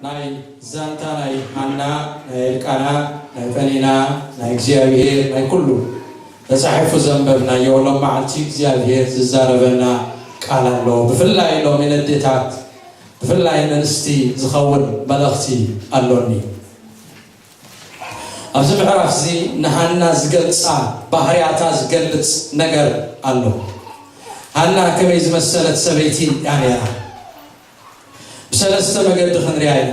ናይ ዛንታ ናይ ሃና፣ ናይ ኤልቃና፣ ናይ ፐኒና፣ ናይ እግዚኣብሔር፣ ናይ ኩሉ ተጻሒፉ ዘንበብናዮ፣ ሎም መዓልቲ እግዚኣብሔር ዝዛረበና ቃል ኣሎ። ብፍላይ ሎሚ ነዴታት፣ ብፍላይ ነንስቲ ዝኸውን መልእኽቲ ኣሎኒ። ኣብዚ ምዕራፍ እዚ ንሃና ዝገልጻ ባህርያታ ዝገልጽ ነገር ኣሎ። ሃና ከመይ ዝመሰለት ሰበይቲ እያ ነይራ? ብሰለስተ መገዲ ክንሪኣ ኢና።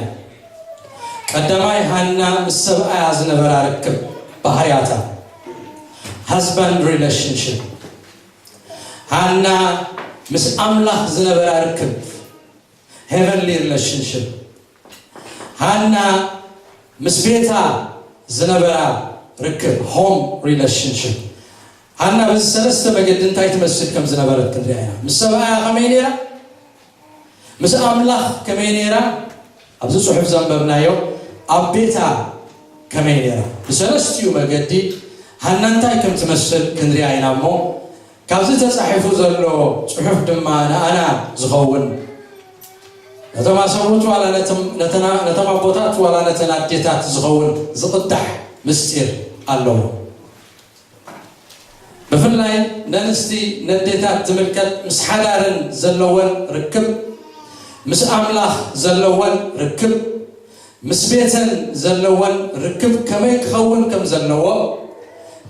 ቀዳማይ፣ ሃና ምስ ሰብኣያ ዝነበራ ርክብ፣ ባህርያታ፣ husband relationship። ሃና ምስ ኣምላኽ ዝነበራ ርክብ፣ heavenly relationship። ሃና ምስ ቤታ ዝነበራ ርክብ፣ home relationship። ሃና በዚ ሰለስተ መገዲ እንታይ ትመስል ከም ዝነበረት ክንሪኣ ኢና። ምስ ሰብኣያ ከመይ ነይራ? ምስ ኣምላኽ ከመይ ነይራ? ኣብዚ ጽሑፍ ዘንበብናዮ ኣብ ቤታ ከመይ ነይራ? ብሰለስቲኡ መገዲ ሃና እንታይ ከም ትመስል ክንሪኣ ኢና እሞ፣ ካብዚ ተጻሒፉ ዘሎ ጽሑፍ ድማ ንኣና ዝኸውን፣ ነቶም ኣሰብኡት ዋላ ነቶም፣ ነተና-፣ ነቶም ኣቦታት ዋላ ነተን ኣዴታት ዝኸውን ዝቕዳሕ ምስጢር ኣለዎ። ብፍላይ ነንስቲ ነዴታት ዝምልከት፣ ምስ ሓዳረን ዘለወን ርክብ፣ ምስ ኣምላኽ ዘለወን ርክብ፣ ምስ ቤተን ዘለወን ርክብ ከመይ ክኸውን ከም ዘለዎ፣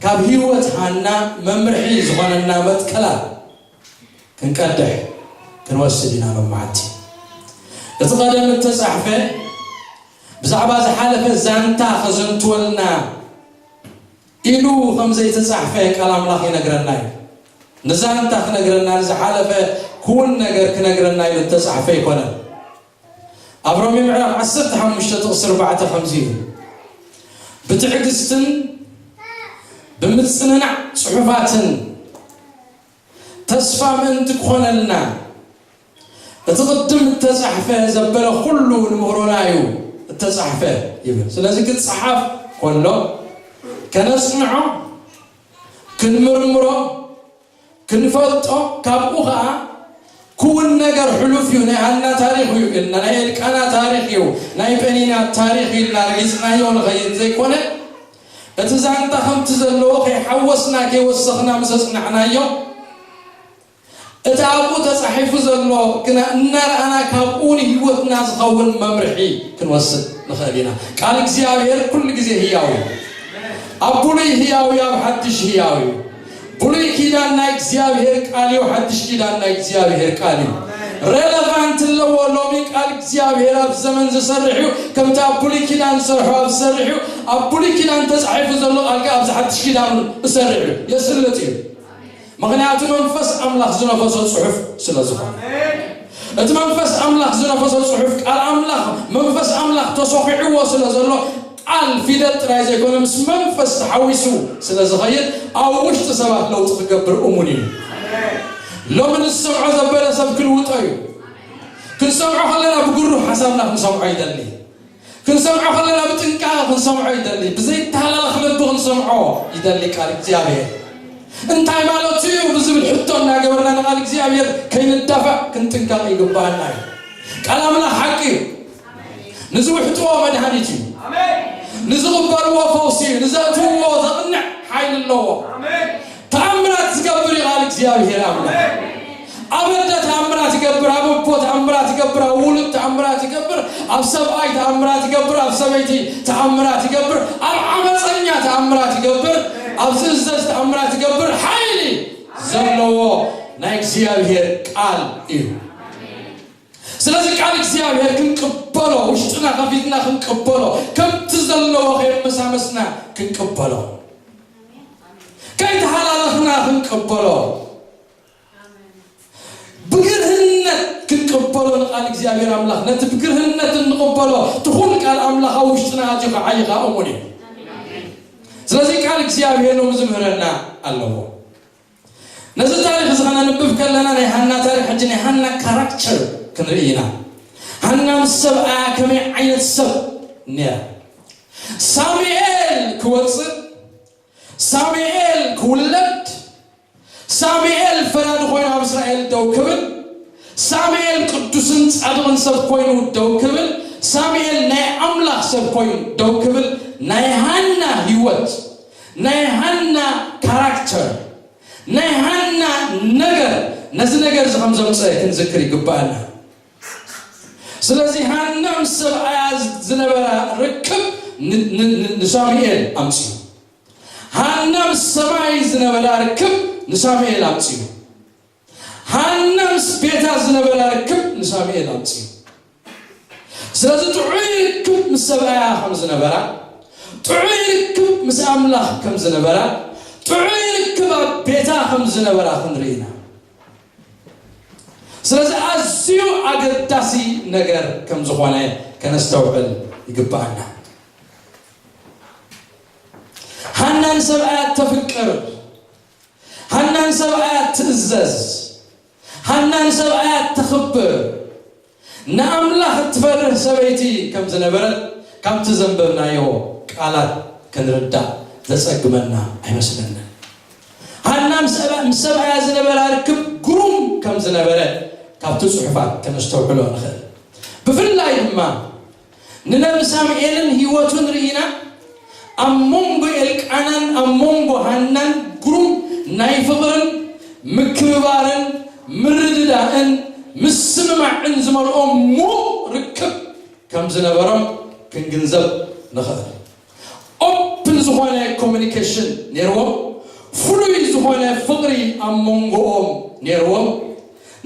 ካብ ህይወት ሃና መምርሒ ዝኾነና መትከላት ክንቀድሕ ክንወስድ ኢና ሎም መዓልቲ። እቲ ቀደም እተጻሕፈ ብዛዕባ ዝሓለፈ ዛንታ ከዘንትወልና ኢሉ ከም ዘይተጻሕፈ ቃል ኣምላኽ ይነግረና እዩ። ንዛንታ ክነግረና፣ ንዝሓለፈ ክውን ነገር ክነግረና ኢሉ እተጻሕፈ ኣይኮነን። ኣብ ሮሜ ምዕራፍ ዓሰርተ ሓሙሽተ ጥቕሲ ኣርባዕተ ከምዚ እዩ፣ "ብትዕግስትን ብምጽንናዕ ጽሑፋትን ተስፋ ምእንቲ ክኾነልና፣ እቲ ቅድም እተጻሕፈ ዘበለ ኩሉ ንምህሮና እዩ እተጻሕፈ" ይብል። ስለዚ ክጸሓፍ ከሎ ከነጽንዖ፣ ክንምርምሮ፣ ክንፈልጦ፣ ካብኡ ኸኣ ክውን ነገር ሕሉፍ እዩ፣ ናይ ሃና ታሪኽ እዩ ኢልና፣ ናይ ኤልቃና ታሪኽ እዩ፣ ናይ ጴኒና ታሪኽ እዩ ኢልና ረጊጽናዮ ንኸይድ ዘይኮነ፣ እቲ ዛንታ ከምቲ ዘለዎ ከይሓወስና ከይወሰኽና ምስ ኣጽናዕናዮ፣ እቲ ኣብኡ ተጻሒፉ ዘሎ ግና እናረኣና ካብኡ ንህይወትና ዝኸውን መምርሒ ክንወስድ ንኽእል ኢና። ቃል እግዚኣብሔር ኩሉ ግዜ ህያው እዩ። ኣብ ብሉይ ህያው እዩ፣ ኣብ ሓድሽ ህያው እዩ። ብሉይ ኪዳን ናይ እግዚኣብሔር ቃል እዩ፣ ሓድሽ ኪዳን ናይ እግዚኣብሔር ቃል እዩ። ሬለቫንት ኣለዎ። ሎሚ ቃል እግዚኣብሔር ኣብ ዘመን ዝሰርሕ እዩ፣ ከምቲ ኣብ ብሉይ ኪዳን ዝሰርሖ ኣብ ዝሰርሕ እዩ። ኣብ ብሉይ ኪዳን ተጻሒፉ ዘሎ ቃል ከኣ ኣብዚ ሓድሽ ኪዳን እውን እሰርሕ እዩ፣ የስልጥ እዩ። ምኽንያቱ መንፈስ ኣምላኽ ዝነፈሶ ጽሑፍ ስለ ዝኾነ። እቲ መንፈስ ኣምላኽ ዝነፈሶ ጽሑፍ፣ ቃል ኣምላኽ፣ መንፈስ ኣምላኽ ተሰኺዕዎ ስለ ዘሎ፣ ቃል ፊደል ጥራይ ዘይኮነ፣ ምስ መንፈስ ተሓዊሱ ስለ ዝኸይድ፣ ኣብ ውሽጢ ሰባት ለውጢ ክገብር እሙን እዩ። ሎሚ ንዝሰምዖ ዘበለ ሰብ ክልውጦ እዩ። ክንሰምዖ ከለና ብግሩ ሓሳብና ክንሰምዖ ይደሊ። ክንሰምዖ ከለና ብጥንቃቐ ክንሰምዖ ይደሊ። ብዘይተሃላለኽ ልቢ ክንሰምዖ ይደሊ ቃል እግዚኣብሔር። እንታይ ማለቱ እዩ ብዝብል ሕቶ እናገበርና ንቃል እግዚኣብሔር ከይንዳፋዕ ክንጥንቀቕ ይግባኣና እዩ። ቃል ኣምላኽ ሓቂ እዩ። ንዝውሕጥዎ መድሃኒት እዩ። ንዝቕበልዎ ፈውሲ እዩ። ንዘእትውዎ ዘቕንዕ ሓይሊ ኣለዎ። ተኣምራት ዝገብር እዩ ቃል እግዚኣብሔር ኣምላኽ። ኣብ ኣደ ተኣምራት ይገብር፣ ኣብ ኣቦ ተኣምራት ይገብር፣ ኣብ ውሉድ ተኣምራት ይገብር፣ ኣብ ሰብኣይ ተኣምራት ይገብር፣ ኣብ ሰበይቲ ተኣምራት ይገብር፣ ኣብ ዓመፀኛ ተኣምራት ይገብር፣ ኣብ ዝእዘዝ ተኣምራት ይገብር። ሓይሊ ዘለዎ ናይ እግዚኣብሔር ቃል እዩ። ስለዚ ቃል እግዚኣብሔር ክንቅበሎ፣ ውሽጥና ከፊትና ክንቅበሎ፣ ከምቲ ዘለዎ ከየመሳመስና ክንቅበሎ፣ ከይተሃላለኽና ክንቅበሎ፣ ብግርህነት ክንቅበሎ ንቃል እግዚኣብሔር ኣምላኽ፣ ነቲ ብግርህነት እንቕበሎ ትኹል ቃል ኣምላኽ ኣብ ውሽጥና ኣትዩ ክዓዪ ኸኣ እሙን እዩ። ስለዚ ቃል እግዚኣብሔር ሎሚ ዝምህረና ኣለዎ። ነዚ ታሪኽ እዚ ኸነንብብ ከለና ናይ ሃና ታሪኽ፣ ሕጂ ናይ ሃና ካራክተር ክንርኢ ኢና። ሃና ምስ ሰብኣያ ከመይ ዓይነት ሰብ ነይራ? ሳሙኤል ክወፅእ፣ ሳሙኤል ክውለድ፣ ሳሙኤል ፈራዲ ኮይኑ ኣብ እስራኤል ደው ክብል፣ ሳሙኤል ቅዱስን ጻድቕን ሰብ ኮይኑ ደው ክብል፣ ሳሙኤል ናይ ኣምላኽ ሰብ ኮይኑ ደው ክብል ናይ ሃና ህይወት፣ ናይ ሃና ካራክተር፣ ናይ ሃና ነገር፣ ነዚ ነገር እዚ ከም ዘምፀ ክንዝክር ይግባኣና። ስለዚ ሃና ምስ ሰብኣያ ዝነበራ ርክብ ን- ን- ን- ንሳሙኤል ኣምፅኡ። ሃና ምስ ሰማይ ዝነበራ ርክብ ንሳሙኤል ኣምፅኡ። ሃና ምስ ቤታ ዝነበራ ርክብ ንሳሙኤል ኣምፅኡ። ስለዚ ጥዑይ ርክብ ምስ ሰብኣያ ከም ዝነበራ፣ ጥዑይ ርክብ ምስ ኣምላኽ ከም ዝነበራ፣ ጥዑይ ርክብ ኣብ ቤታ ከም ዝነበራ ክንርኢ ኢና። ስለዚ ኣዝዩ ኣገዳሲ ነገር ከም ዝኾነ ከነስተውዕል ይግባኣና። ሃና ንሰብኣያ ተፍቅር፣ ሃና ንሰብኣያ ትእዘዝ፣ ሃና ንሰብኣያ ተኽብር። ንኣምላኽ እትፈርህ ሰበይቲ ከም ዝነበረት ካብቲ ዘንበብናዮ ቃላት ክንርዳእ ዘጸግመና ኣይመስለንን። ሃና ምስ ሰብኣ- ምስ ሰብኣያ ዝነበራ ርክብ ግሩም ከም ዝነበረ ካብቲ ጽሑፋት ከነስተውዕሎ ንኽእል። ብፍላይ ድማ ንነብይ ሳሙኤልን ህይወቱን ርኢና፣ ኣብ መንጎ ኤልቃናን ኣብ መንጎ ሃናን ግሩም ናይ ፍቕርን ምክብባርን ምርድዳእን ምስምማዕን ዝመልኦ ምዉቕ ርክብ ከም ዝነበሮም ክንግንዘብ ንኽእል። ኦፕን ዝኾነ ኮሚኒኬሽን ነይርዎም። ፍሉይ ዝኾነ ፍቕሪ ኣብ መንጎኦም ነይርዎም።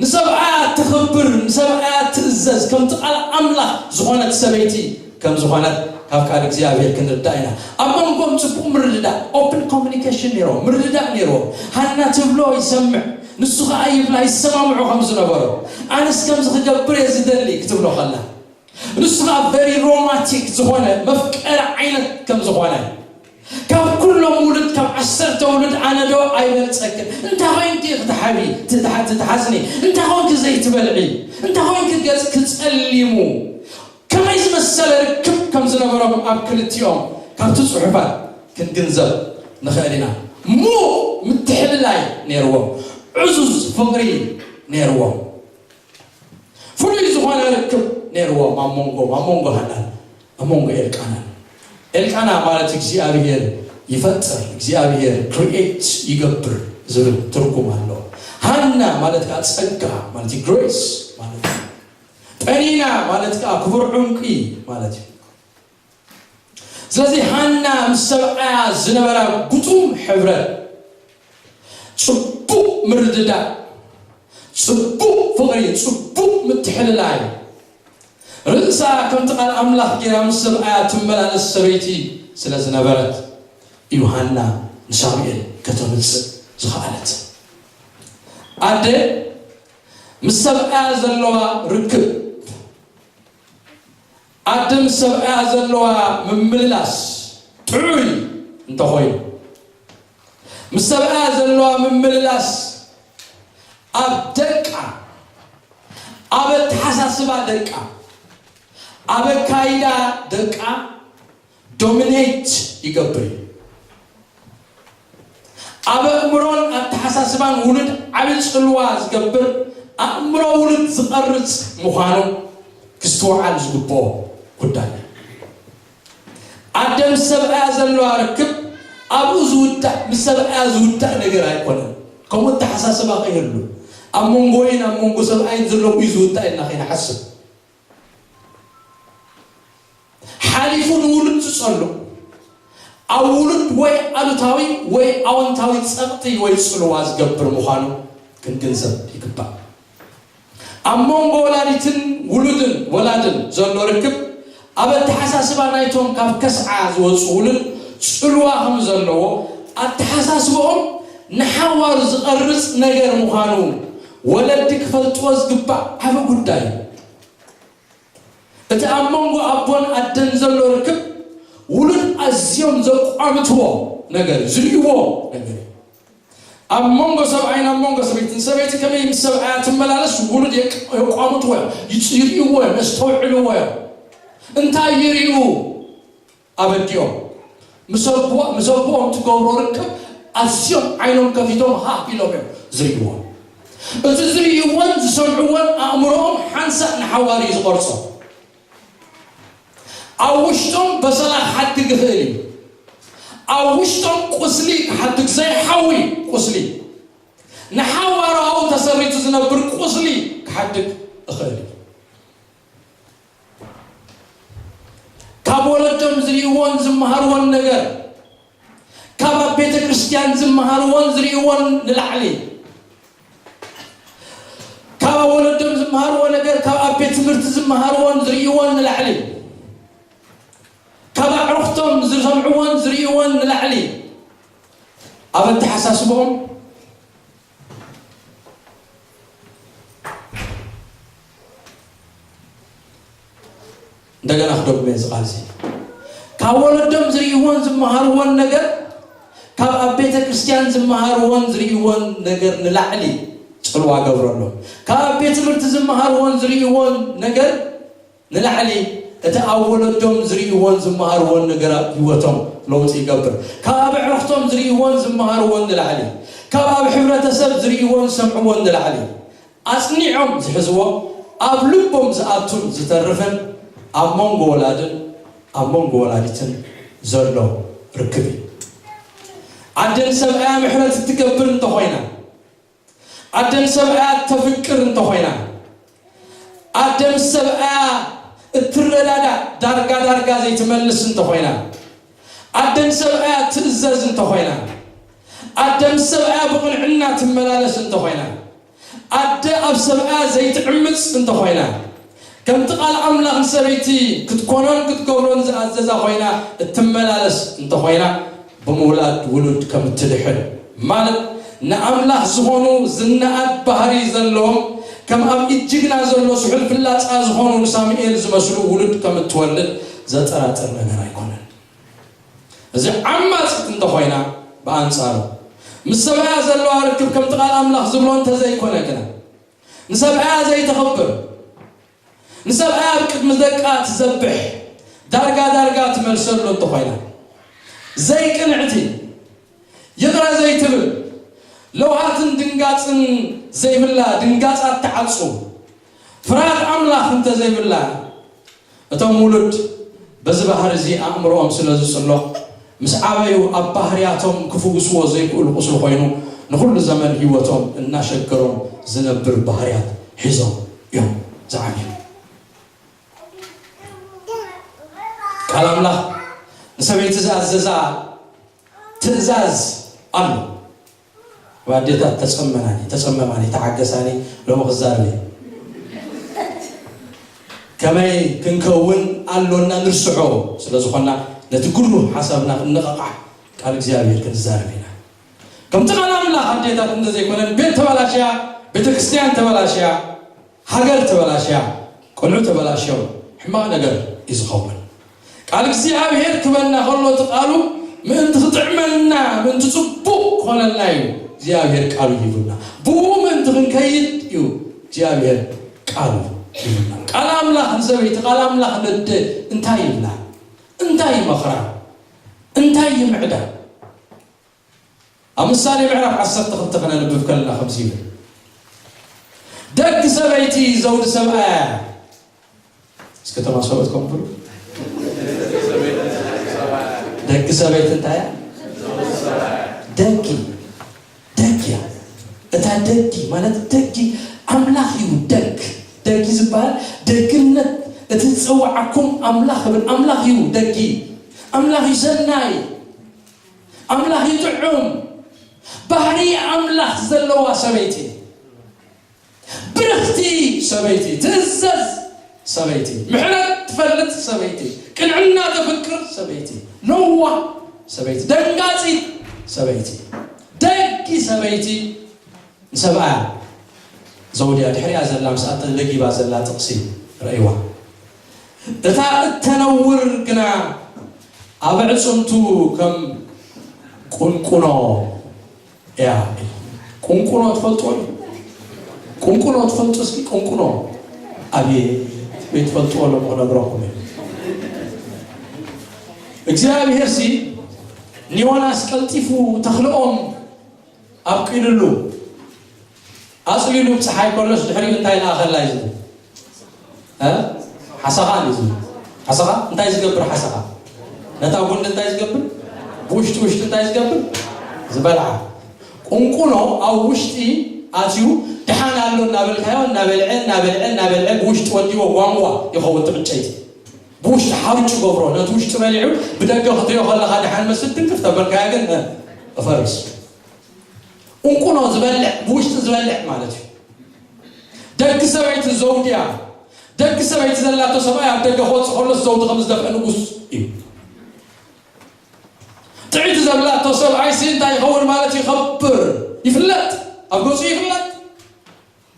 ንሰብኣያ ተኽብር፣ ንሰብኣያ ትእዘዝ፣ ከምቲ ቃል ኣምላኽ ዝኾነት ሰበይቲ ከም ዝኾነት ካብ ቃል እግዚኣብሔር ክንርዳእ ኢና። ኣብ መንጎኦም ጽቡቕ ምርድዳእ፣ ኦፕን ኮሚኒኬሽን ነይርዎም፣ ምርድዳእ ነይርዎም። ሃና ትብሎ ይሰምዕ፣ ንሱ ኸኣ ይብላ፣ ይሰማምዑ ከም ዝነበሩ፣ ኣነስ ከምዚ ክገብር እየ ዝደሊ ክትብሎ ከላ፣ ንሱ ኸኣ ቨሪ ሮማንቲክ ዝኾነ መፍቀሪ ዓይነት ከም ዝኾነ፣ ካብ ኩሎም ውሉድ፣ ካብ ዓሰርተ ውሉድ ኣነ ዶ ኣይበልጸክን? እንታይ ኮይንኪ ክትሓቢ፣ ትትሓ-፣ ትትሓዝኒ? እንታይ ኮይንኪ ዘይትበልዒ? እንታይ ኮይንኪ ገጽኪ ጸሊሙ? ከመይ ዝመሰለ ርክብ ከም ዝነበሮም ኣብ ክልቲኦም ካብቲ ጽሑፋት ክንግንዘብ ንኽእል ኢና። ምዉቕ ምትሕልላይ ነይርዎም። ዕዙዝ ፍቕሪ ነይርዎም። ፍሉይ ዝኾነ ርክብ ነይርዎም ኣብ መንጎ፣ ኣብ መንጎ ሃናን ኣብ መንጎ ኤልቃናን። ኤልቃና ማለት እግዚኣብሔር ይፈጥር፣ እግዚኣብሔር ክሪኤት ይገብር ዝብል ትርጉም ኣለዎ። ሃና ማለት ከዓ ጸጋ ማለት እዩ፣ ግሬስ ማለት እዩ። ጴኒና ማለት ከዓ ክቡር ዕንቂ ማለት እዩ። ስለዚ ሃና ምስ ሰብኣያ ዝነበራ ግጡም ሕብረት፣ ጽቡቕ ምርድዳእ፣ ጽቡቕ ፍቕሪ፣ ጽቡቕ ምትሕልላይ፣ ርእሳ ከምቲ ቃል ኣምላኽ ጌራ ምስ ሰብኣያ ትመላለስ ሰበይቲ ስለ ዝነበረት እዩ ሃና ንሳሙኤል ከተምጽእ ዝኸኣለት። ኣደ ምስ ሰብኣያ ዘለዋ ርክብ፣ ኣደ ምስ ሰብኣያ ዘለዋ ምምልላስ ጥዑይ እንተኾይኑ፣ ምስ ሰብኣያ ዘለዋ ምምልላስ ኣብ ደቃ፣ ኣብ ኣተሓሳስባ ደቃ፣ ኣብ ኣካይዳ ደቃ ዶሚኔት ይገብር እዩ። ኣብ ኣእምሮን ኣተሓሳስባን ውሉድ ዓቢ ጽልዋ ዝገብር፣ ኣእምሮ ውሉድ ዝቐርጽ ምዃኑ ክስትውዓል ዝግብኦ ጉዳይ እዩ። ኣደ ምስ ሰብኣያ ዘለዋ ርክብ ኣብኡ ዝውዳእ፣ ምስ ሰብኣያ ዝውዳእ ነገር ኣይኮነን። ከምኡ ኣተሓሳስባ ከይህሉ፣ ኣብ መንጎይን ኣብ መንጎ ሰብኣይን ዘሎ እዩ ዝውዳእ ኢልና ከይንሓስብ። ሓሊፉ ንውሉድ ዝጸሉ፣ ኣብ ውሉድ ወይ ኣሉታዊ ወይ ኣወንታዊ ጸቕጢ ወይ ጽልዋ ዝገብር ምዃኑ ክንግንዘብ ይግባእ። ኣብ መንጎ ወላዲትን ውሉድን፣ ወላድን ዘሎ ርክብ፣ ኣብ ኣተሓሳስባ ናይቶም ካብ ከስዓ ዝወጹ ውሉድ ጽልዋ ከም ዘለዎ፣ ኣተሓሳስባኦም ንሓዋሩ ዝቐርጽ ነገር ምዃኑ ወለዲ ክፈልጥዎ ዝግባእ ዓቢ ጉዳይ እዩ። እቲ ኣብ መንጎ ኣቦን ኣደን ዘሎ ርክብ ውሉድ ኣዝዮም ዘቋምትዎ ነገር እዩ፣ ዝርእይዎ ነገር እዩ። ኣብ መንጎ ሰብኣይን ኣብ መንጎ ሰበይትን፣ ሰበይቲ ከመይ ምስ ሰብኣያ ትመላለስ ውሉድ የቅ-፣ የቋምትዎ እዮም፣ ይጽ-፣ ይርእይዎ እዮም፣ የስተውዕልዎ እዮም። እንታይ ይርእዩ? ኣበዲኦም ምስ ኣቦ-፣ ምስ ኣቦኦም ትገብሮ ርክብ ኣዝዮም ዓይኖም ከፊቶም ሃህ ኢሎም እዮም ዝርእይዎ። እቲ ዝርእይዎን ዝሰምዕዎን ኣእምሮኦም ሓንሳእ ንሓዋሩ እዩ ዝቐርጾ። ኣብ ውሽጦም በሰላ ክሓድግ ይኽእል እዩ። ኣብ ውሽጦም ቁስሊ ክሓድግ፣ ዘይሓዊ ቁስሊ፣ ንሓዋርያኡ ተሰሪቱ ዝነብር ቁስሊ ክሓድግ ይኽእል እዩ። ካብ ወለዶም ዝርእይዎን ዝመሃርዎን ነገር፣ ካብ ኣብ ቤተ ክርስቲያን ዝመሃርዎን ዝርእይዎን ንላዕሊ፣ ካብ ኣብ ወለዶም ዝመሃርዎ ነገር፣ ካብ ኣብ ቤት ትምህርቲ ዝመሃርዎን ዝርእይዎን ንላዕሊ፣ ካብ ኣዕሩኽቶም ዝሰምዕዎን ዝርእይዎን ንላዕሊ፣ ኣብ ኣተሓሳስቦም እንደገና ክደግሞ እዚ ቃል እዚ፣ ካብ ወለዶም ዝርእይዎን ዝመሃርዎን ነገር፣ ካብ ኣብ ቤተ ክርስቲያን ዝመሃርዎን ዝርእይዎን ነገር ንላዕሊ ጽልዋ ገብረሎም። ካብ ኣብ ቤት ትምህርቲ ዝመሃርዎን ዝርእይዎን ነገር ንላዕሊ፣ እቲ ኣብ ወለዶም ዝርእይዎን ዝመሃርዎን ነገር ኣብ ህይወቶም ለውጢ ይገብር። ካብ ኣብ ኣዕሩኽቶም ዝርእይዎን ዝመሃርዎን ንላዕሊ፣ ካብ ኣብ ሕብረተሰብ ዝርእይዎን ዝሰምዕዎን ንላዕሊ፣ ኣጽኒዖም ዝሕዝዎ፣ ኣብ ልቦም ዝኣቱን ዝተርፍን ኣብ መንጎ ወላድን ኣብ መንጎ ወላዲትን ዘሎ ርክብ እዩ። ኣደ ንሰብኣያ ምሕረት እትገብር እንተኾይና፣ ኣደ ንሰብኣያ እተፍቅር እንተኾይና፣ ኣደ ምስ ሰብኣያ እትረዳዳእ፣ ዳርጋ ዳርጋ ዘይትመልስ እንተኾይና፣ ኣደ ንሰብኣያ ትእዘዝ እንተኾይና፣ ኣደ ምስ ሰብኣያ ብቕንዕና ትመላለስ እንተኾይና፣ ኣደ ኣብ ሰብኣያ ዘይትዕምጽ እንተኾይና፣ ከምቲ ቃል ኣምላኽ ንሰበይቲ ክትኮኖን ክትገብሮን ዝኣዘዛ ኮይና እትመላለስ እንተኾይና፣ ብምውላድ ውሉድ ከም እትድሕን፣ ማለት ንኣምላኽ ዝኾኑ ዝነኣድ ባህሪ ዘለዎም፣ ከም ኣብ ኢድ ጅግና ዘሎ ስሑል ፍላጻ ዝኾኑ ንሳሙኤል ዝመስሉ ውሉድ ከም እትወልድ ዘጠራጥር ነገር ኣይኮነን። እዚ ዓማጺት እንተኾይና፣ ብኣንጻሩ ምስ ሰብኣያ ዘለዋ ርክብ ከምቲ ቃል ኣምላኽ ዝብሎ እንተዘይኮነ ግና፣ ንሰብኣያ ዘይተኽብር፣ ንሰብኣያ ኣብ ቅድሚ ደቃ ትዘብሕ፣ ዳርጋ ዳርጋ ትመልሰሉ እንተኾይና፣ ዘይቅንዕቲ፣ ይቕረ ዘይትብል፣ ለውሃትን ድንጋጽን ዘይብላ፣ ድንጋጻ ትዓጹ፣ ፍርሃት ኣምላኽ እንተዘይብላ፣ እቶም ውሉድ በዚ ባህሪ እዚ ኣእምሮኦም ስለ ዝጽሎ፣ ምስ ዓበዩ ኣብ ባህርያቶም ክፍውስዎ ዘይክእሉ ቁስሊ ኮይኑ፣ ንኹሉ ዘመን ህይወቶም እናሸገሮም ዝነብር ባህርያት ሒዞም እዮም ዝዓብዩ። ቃል ኣምላኽ ንሰበይቲ ዝኣዘዛ ትእዛዝ ኣሎ። ኣዴታት ተጸመናኒ፣ ተጸመማኒ፣ ተዓገሳኒ፣ ሎሚ ክዛረብ እየ። ከመይ ክንከውን ኣሎና ንርስዖ ስለ ዝኾንና፣ ነቲ ግሩህ ሓሳብና ክንነቓቓሕ ቃል እግዚኣብሔር ክንዛረብ ኢና። ከምቲ ቃል ኣምላኽ ኣዴታት እንተዘይኮነን ቤት ተበላሽያ፣ ቤተ ክርስቲያን ተበላሽያ፣ ሃገር ተበላሽያ፣ ቆልዑ ተበላሽዮም፣ ሕማቕ ነገር እዩ ዝኸውን። ቃል እግዚኣብሔር ክበና ከሎ እቲ ቃሉ ምእንቲ ክጥዕመና፣ ምእንቲ ጽቡቕ ክኾነልና እዩ እግዚኣብሔር ቃሉ ሂቡና። ብኡ ምእንቲ ክንከይድ እዩ እግዚኣብሔር ቃሉ ሂቡና። ቃል ኣምላኽ ንሰበይቲ፣ ቃል ኣምላኽ ነደ እንታይ ይብላ? እንታይ ይመኽራ? እንታይ ይምዕዳ? ኣብ ምሳሌ ምዕራፍ ዓሰርተ ክልተ ከነንብብ ከለና ከምዚ ይብል፣ "ደግ ሰበይቲ ዘውዲ ሰብኣያ እያ።" እስከ ተማሰበት ከም ብሉ፣ "ደግ ሰበይቲ እንታይ እያ?" ደጊ፣ ደግ እያ። እታ ደጊ ማለት ደጊ ኣምላኽ እዩ። ደግ፣ ደጊ ዝበሃል ደግነት፣ እቲ ዝጸውዓኩም ኣምላኽ ይብል። ኣምላኽ እዩ ደጊ። ኣምላኽ እዩ ሰናይ። ኣምላኽ ይጥዑም። ባህሪ ኣምላኽ ዘለዋ ሰበይቲ፣ ብርኽቲ ሰበይቲ፣ ትእዘዝ ሰበይቲ፣ ምሕረት ትፈልጥ ሰበይቲ፣ ቅንዕና ተፍቅር ሰበይቲ፣ ለዋህ ሰበይቲ፣ ደንጋጺት ሰበይቲ፣ ደጊ ሰበይቲ፣ ንሰብኣያ ዘውድያ ድሕሪኣ ዘላ ምስኣ ተለጊባ ዘላ ጥቕሲ ረእይዋ። እታ እተነውር ግና ኣብ ኣዕጽምቱ ከም ቁንቁኖ እያ። ቁንቁኖ ትፈልጥዎ ዶ? ቁንቁኖ ትፈልጡ? እስኪ ቁንቁኖ። ኣቤት፣ ቤት ትፈልጥዎ ሎም ክነግረኩም እየ። እግዚኣብሔር ሲ ንዮናስ ቀልጢፉ ተኽልኦም ኣብቂሉሉ፣ ኣጽሊሉ ብጸሓይ ከሎስ ድሕሪኡ እንታይ ለኣኸላ እዩ ዝብል? እ? ሓሳኻ እዩ ዝብል። ሓሰኻ እንታይ ዝገብር? ሓሰኻ ነታ ጉንዲ እንታይ ዝገብር? ብውሽጢ ውሽጢ እንታይ ዝገብር? ዝበልዓ። ቁንቁኖ ኣብ ውሽጢ ኣትዩ ደሓን ኣሎ እናበልካዮ እናበልዐ እናበልዐ እናበልዐ ብውሽጢ ወዲዎ ጓንጓ ይኸውን። እቲ ዕንጨይቲ ብውሽጢ ሓርጭ ገብሮ። ነቲ ውሽጢ በሊዑ ብደገ ክትሪኦ ከለኻ ደሓን መስል ትንክፍ ተበልካዮ ግን እፈርስ። ቁንቁኖ ዝበልዕ፣ ብውሽጢ ዝበልዕ ማለት እዩ። ደቂ ሰበይቲ ዘውድያ። ደቂ ሰበይቲ ዘላቶ ሰብኣይ ኣብ ደገ ክወፅእ ከሎስ ዘውዲ ከም ዝደፍአ ንጉስ እዩ። ጥዕይቲ ዘላቶ ሰብኣይ ሲ እንታይ ይኸውን ማለት ይኸብር ይፍለጥ፣ ኣብ ገፁ ይፍለጥ፣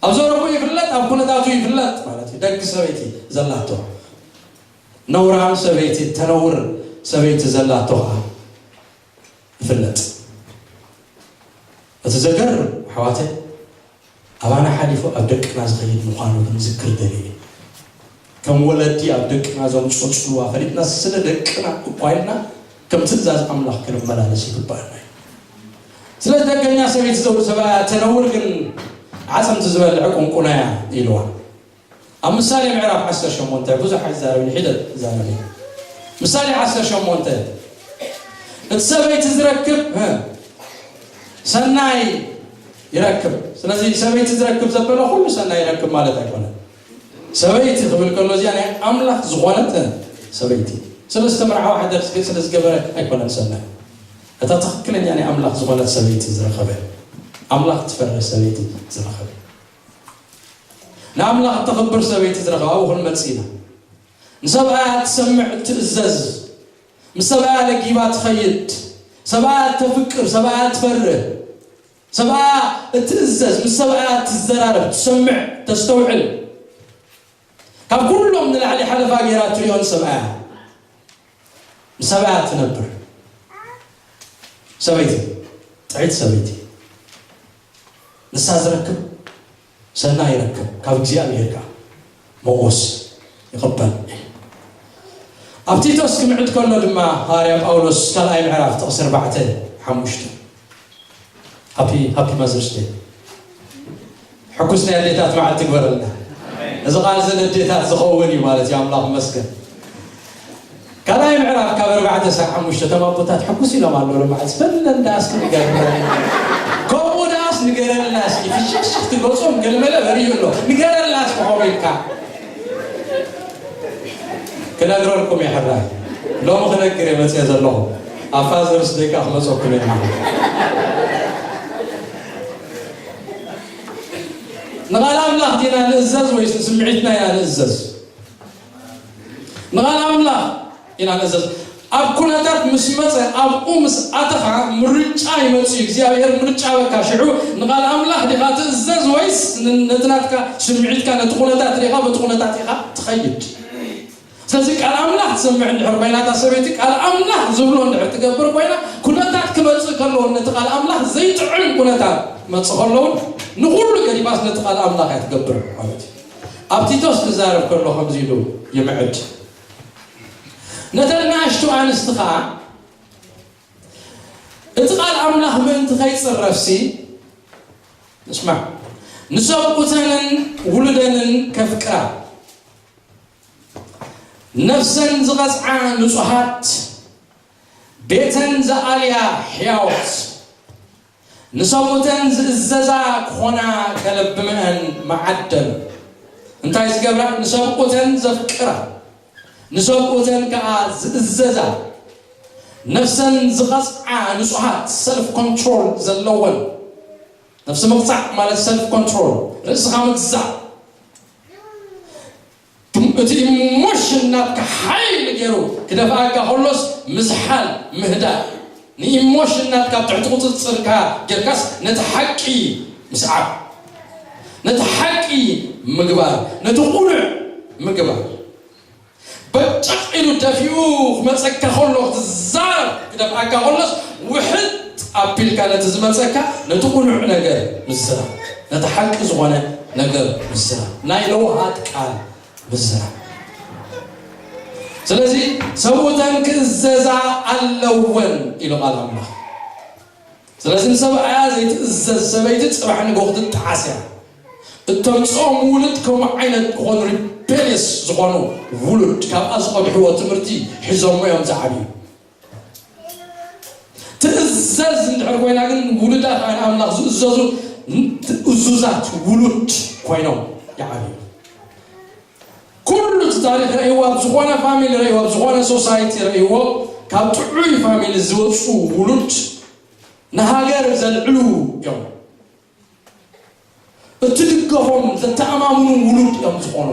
ኣብ ዘረቡ ይፍለጥ፣ ኣብ ኩነታቱ ይፍለጥ ማለት እዩ። ደቂ ሰበይቲ ዘላቶ ነውራም ሰበይቲ፣ ተነውር ሰበይቲ ዘላቶ ኸዓ ይፍለጥ። እቲ ዘገርም ኣሕዋተይ ኣባና ሓሊፉ ኣብ ደቅና ዝኸይድ ምዃኑ ክንዝክር ደልየ። ከም ወለዲ ኣብ ደቅና ዘምፅኦ ፅልዋ ፈሊጥና ስለ ደቅና እኳ ኢልና ከም ትእዛዝ ኣምላኽ ክንመላለስ ይግባኣና እዩ። ስለዚ ደገኛ ሰበይቲ ዘውዲ ሰብኣያ ተነውር ግን ዓፅምቲ ዝበልዐ ቁንቁና እያ ኢልዋ። ኣብ ምሳሌ ምዕራፍ ዓሰርተ ሸሞንተ ብዙሕ ኣይዛረብን፣ ሒደት ዛረብ። ምሳሌ ዓሰርተ ሸሞንተ እቲ ሰበይቲ ዝረክብ ሰናይ ይረክብ። ስለዚ ሰበይቲ ዝረክብ ዘበለ ኩሉ ሰናይ ይረክብ ማለት ኣይኮነን። ሰበይቲ ክብል ከሎ እዚኣ ናይ ኣምላኽ ዝኾነት ሰበይቲ ስለ ዝተመርዓወ ሓደ ስለ ዝገበረ ኣይኮነን ሰናይ። እታ ትኽክለኛ ናይ ኣምላኽ ዝኾነት ሰበይቲ ዝረኸበ፣ ኣምላኽ ትፈርህ ሰበይቲ ዝረኸበ። ንኣምላኽ እተኽብር ሰበይቲ ዝረኸባ ኣብኡ ክንመጽእ ኢና። ንሰብኣያ ትሰምዕ፣ ትእዘዝ፣ ምስ ሰብኣያ ለጊባ ትኸይድ፣ ሰብኣያ ተፍቅር፣ ሰብኣያ ትፈርህ፣ ሰብኣያ እትእዘዝ፣ ምስ ሰብኣያ ትዘራረብ፣ ትሰምዕ፣ ተስተውዕል። ካብ ኩሎም ንላዕሊ ሓለፋ ገይራ ትሪኦ ንሰብኣያ። ንሰብኣያ ትነብር ሰበይቲ፣ ጥዕይቲ ሰበይቲ። ንሳ ዝረክብ ሰናይ ይረክብ፣ ካብ እግዚኣብሔር ከኣ መጎስ ይቕበል። ኣብ ቲቶስ ክምዕድ ከሎ ድማ ሃዋርያ ጳውሎስ ካልኣይ ምዕራፍ ጥቕሲ ኣርባዕተ ሓሙሽተ ሃፒ ሃፒ ማዘርስ ዴይ። ሕኩስ ናይ ኣዴታት መዓልቲ ግበረልና። እዚ ቃል እዚ ነዴታት ዝኸውን እዩ ማለት እዩ። ኣምላኽ ይመስገን። ካልኣይ ምዕራፍ ካብ ኣርባዕተ ሳዕ ሓሙሽተ እቶም ኣቦታት ሕኩስ ኢሎም ኣለዉ። ሎማዓት ፈለን ደኣ እስኪ ንገረና። ከምኡ ደኣ እስኪ ንገረልና እስኪ። ፍሽኽሽኽቲ ገጾም ገለመለ በሪሁ ኣሎ። ንገረልና እስኪ ከምኡ ኢልካ። ክነግረልኩም እየ ሕራይ። ሎሚ ክነግር እየ መጽየ ዘለኹ። ኣብ ፋዘርስ ደይ ከኣ ክመጸኩም እየ። ንቓል ኣምላኽ ዲና ንእዘዝ ወይስ ንስምዒትና ኢና ንእዘዝ? ንቓል ኣምላኽ ኢና ንእዘዝ። ኣብ ኩነታት ምስ መጸ፣ ኣብኡ ምስ ኣተኻ ምርጫ ይመጽእ እዩ። እግዚኣብሔር ምርጫ በካ። ሽዑ ንቓል ኣምላኽ ዲኻ ትእዘዝ ወይስ ን-፣ ነቲ ናትካ ስምዒትካ፣ ነቲ ኩነታት ዲኻ፣ በቲ ኩነታት ኢኻ ትኸይድ? ስለዚ ቃል ኣምላኽ ትሰምዕ እንድሕር ኮይና እታ ሰበይቲ፣ ቃል ኣምላኽ ዝብሎ እንድሕር ትገብር ኮይና፣ ኩነታት ክመጽእ ከለውን ነቲ ቃል ኣምላኽ ዘይጥዕም ኩነታት ክመጽእ ከለውን ንኹሉ ገዲፋስ ነቲ ቃል ኣምላኽ እያ ትገብር ማለት እዩ። ኣብ ቲቶስ ክዛረብ ከሎ ከምዚ ኢሉ ይምዕድ። ነተን ንኣሽቱ ኣንስቲ ኸኣ እቲ ቃል ኣምላኽ ምእንቲ ከይጽረፍሲ፣ እስማዕ፣ ንሰብኡተንን ውሉደንን ከፍቅራ፣ ነፍሰን ዝቐጽዓ ንጹሃት፣ ቤተን ዝኣልያ ሕያዎት፣ ንሰብኡተን ዝእዘዛ ክኾና ከለብምአን መዓደን። እንታይ ዝገብራ? ንሰብኡተን ዘፍቅራ፣ ንሰብኡተን ከኣ ዝእዘዛ፣ ነፍሰን ዝቐጽዓ ንጹሃት፣ ሰልፍ ኮንትሮል ዘለወን። ነፍሲ ምቕጻዕ ማለት ሰልፍ ኮንትሮል፣ ርእስኻ ምግዛእ። እቲ ኢሞሽን ናትካ ሓይሊ ገይሩ ክደፍኣካ ከሎስ ምዝሓል፣ ምህዳእ። ንኢሞሽን ናትካ ኣብ ትሕቲ ቁጽጽርካ ጌርካስ ነቲ ሓቂ ምስዓብ፣ ነቲ ሓቂ ምግባር፣ ነቲ ቁኑዕ ምግባር። በጨቕ ኢሉ ደፊኡ ክመጸካ ከሎ ክትዛረብ ክደፍኣካ ከሎስ ውሕጥ ኣቢልካ ነቲ ዝመጸካ ነቲ ቁኑዕ ነገር ምዝራብ፣ ነቲ ሓቂ ዝኾነ ነገር ምዝራብ፣ ናይ ለውሃት ቃል ምዝራብ። ስለዚ ሰብኡተን ክእዘዛ ኣለወን ኢሉ ቃል ኣምላኽ። ስለዚ ንሰብኣያ ዘይትእዘዝ ሰበይቲ ጽባሕ ንግሆ ክትጠዓስ እያ። እተምጽኦም ውሉድ ከምኡ ዓይነት ክኾኑ ሪ-፣ ሪቤልየስ ዝኾኑ ውሉድ፣ ካብኣ ዝቐድሕዎ ትምህርቲ ሒዞሞ እዮም ዝዓብዩ። ትእዘዝ እንድሕር ኮይና ግን፣ ውሉዳ ከዓ ንኣምላኽ ዝእዘዙ እዙዛት ውሉድ ኮይኖም ይዓብዩ። ኩሉ እቲ ታሪኽ ረእይዎ፣ ኣብ ዝኾነ ፋሚሊ ረእይዎ፣ ኣብ ዝኾነ ሶሳይቲ ረእይዎ፣ ካብ ጥዑይ ፋሚሊ ዝወፁ ውሉድ ንሃገር ዘልዕሉ እዮም። እትድገፎም ዘተኣማምኑ ውሉድ እዮም ዝኾኑ።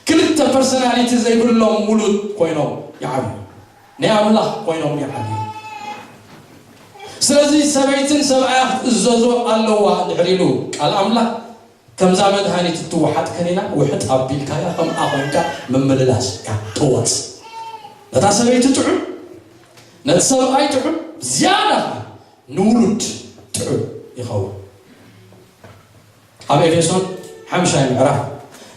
ክልተ ፐርሰናሊቲ ዘይብሎም ውሉድ ኮይኖም ይዓብዩ። ናይ ኣምላኽ ኮይኖም ይዓብዩ። ስለዚ ሰበይትን ሰብኣያ ክትእዘዞ ኣለዋ እንድሕር ኢሉ ቃል ኣምላኽ፣ ከምዛ መድሃኒት እትወሓጥ ከኒና ውሕጥ ኣቢልካያ ከምኣ ኮይንካ ምምልላስ እያ ትወጽእ። ነታ ሰበይቲ ጥዑም፣ ነቲ ሰብኣይ ጥዑም፣ ዝያዳ ኸዓ ንውሉድ ጥዑም ይኸውን። ኣብ ኤፌሶን ሓምሻይ ምዕራፍ፣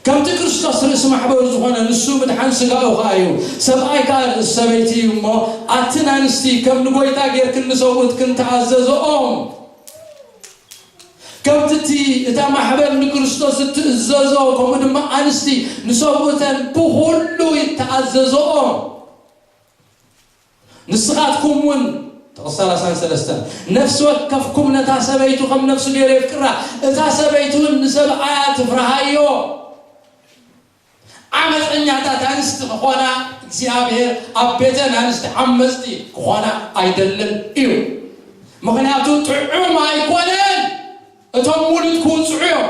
ከምቲ ክርስቶስ ርእሲ ማሕበሩ ዝኾነ ንሱ ምድሓን ስጋኡ ኸዓ እዩ፣ ሰብኣይ ከኣ ርእሲ ሰበይቲ እዩ እሞ፣ ኣትን ኣንስቲ ከም ንጎይታ ጌርክን ንሰብኡትክን ተኣዘዝኦም። ከምቲ እቲ እታ ማሕበር ንክርስቶስ እትእዘዞ፣ ከምኡ ድማ ኣንስቲ ንሰብኡተን ብኹሉ ይተኣዘዝኦም። ንስኻትኩም እውን፣ ጥቕሲ ሰላሳን ሰለስተን፣ ነፍሲ ወከፍኩም ነታ ሰበይቱ ከም ነፍሱ ገይሩ የፍቅራ፣ እታ ሰበይቱ እውን ንሰብኣያ ትፍርሃዮ። ዓመፀኛታት ኣንስቲ ክኾና እግዚኣብሔር ኣብ ቤተን ኣንስቲ ዓመፅቲ ክኾና ኣይደልን እዩ። ምኽንያቱ ጥዑም ኣይኮነን። እቶም ውሉድ ክውፅዑ እዮም።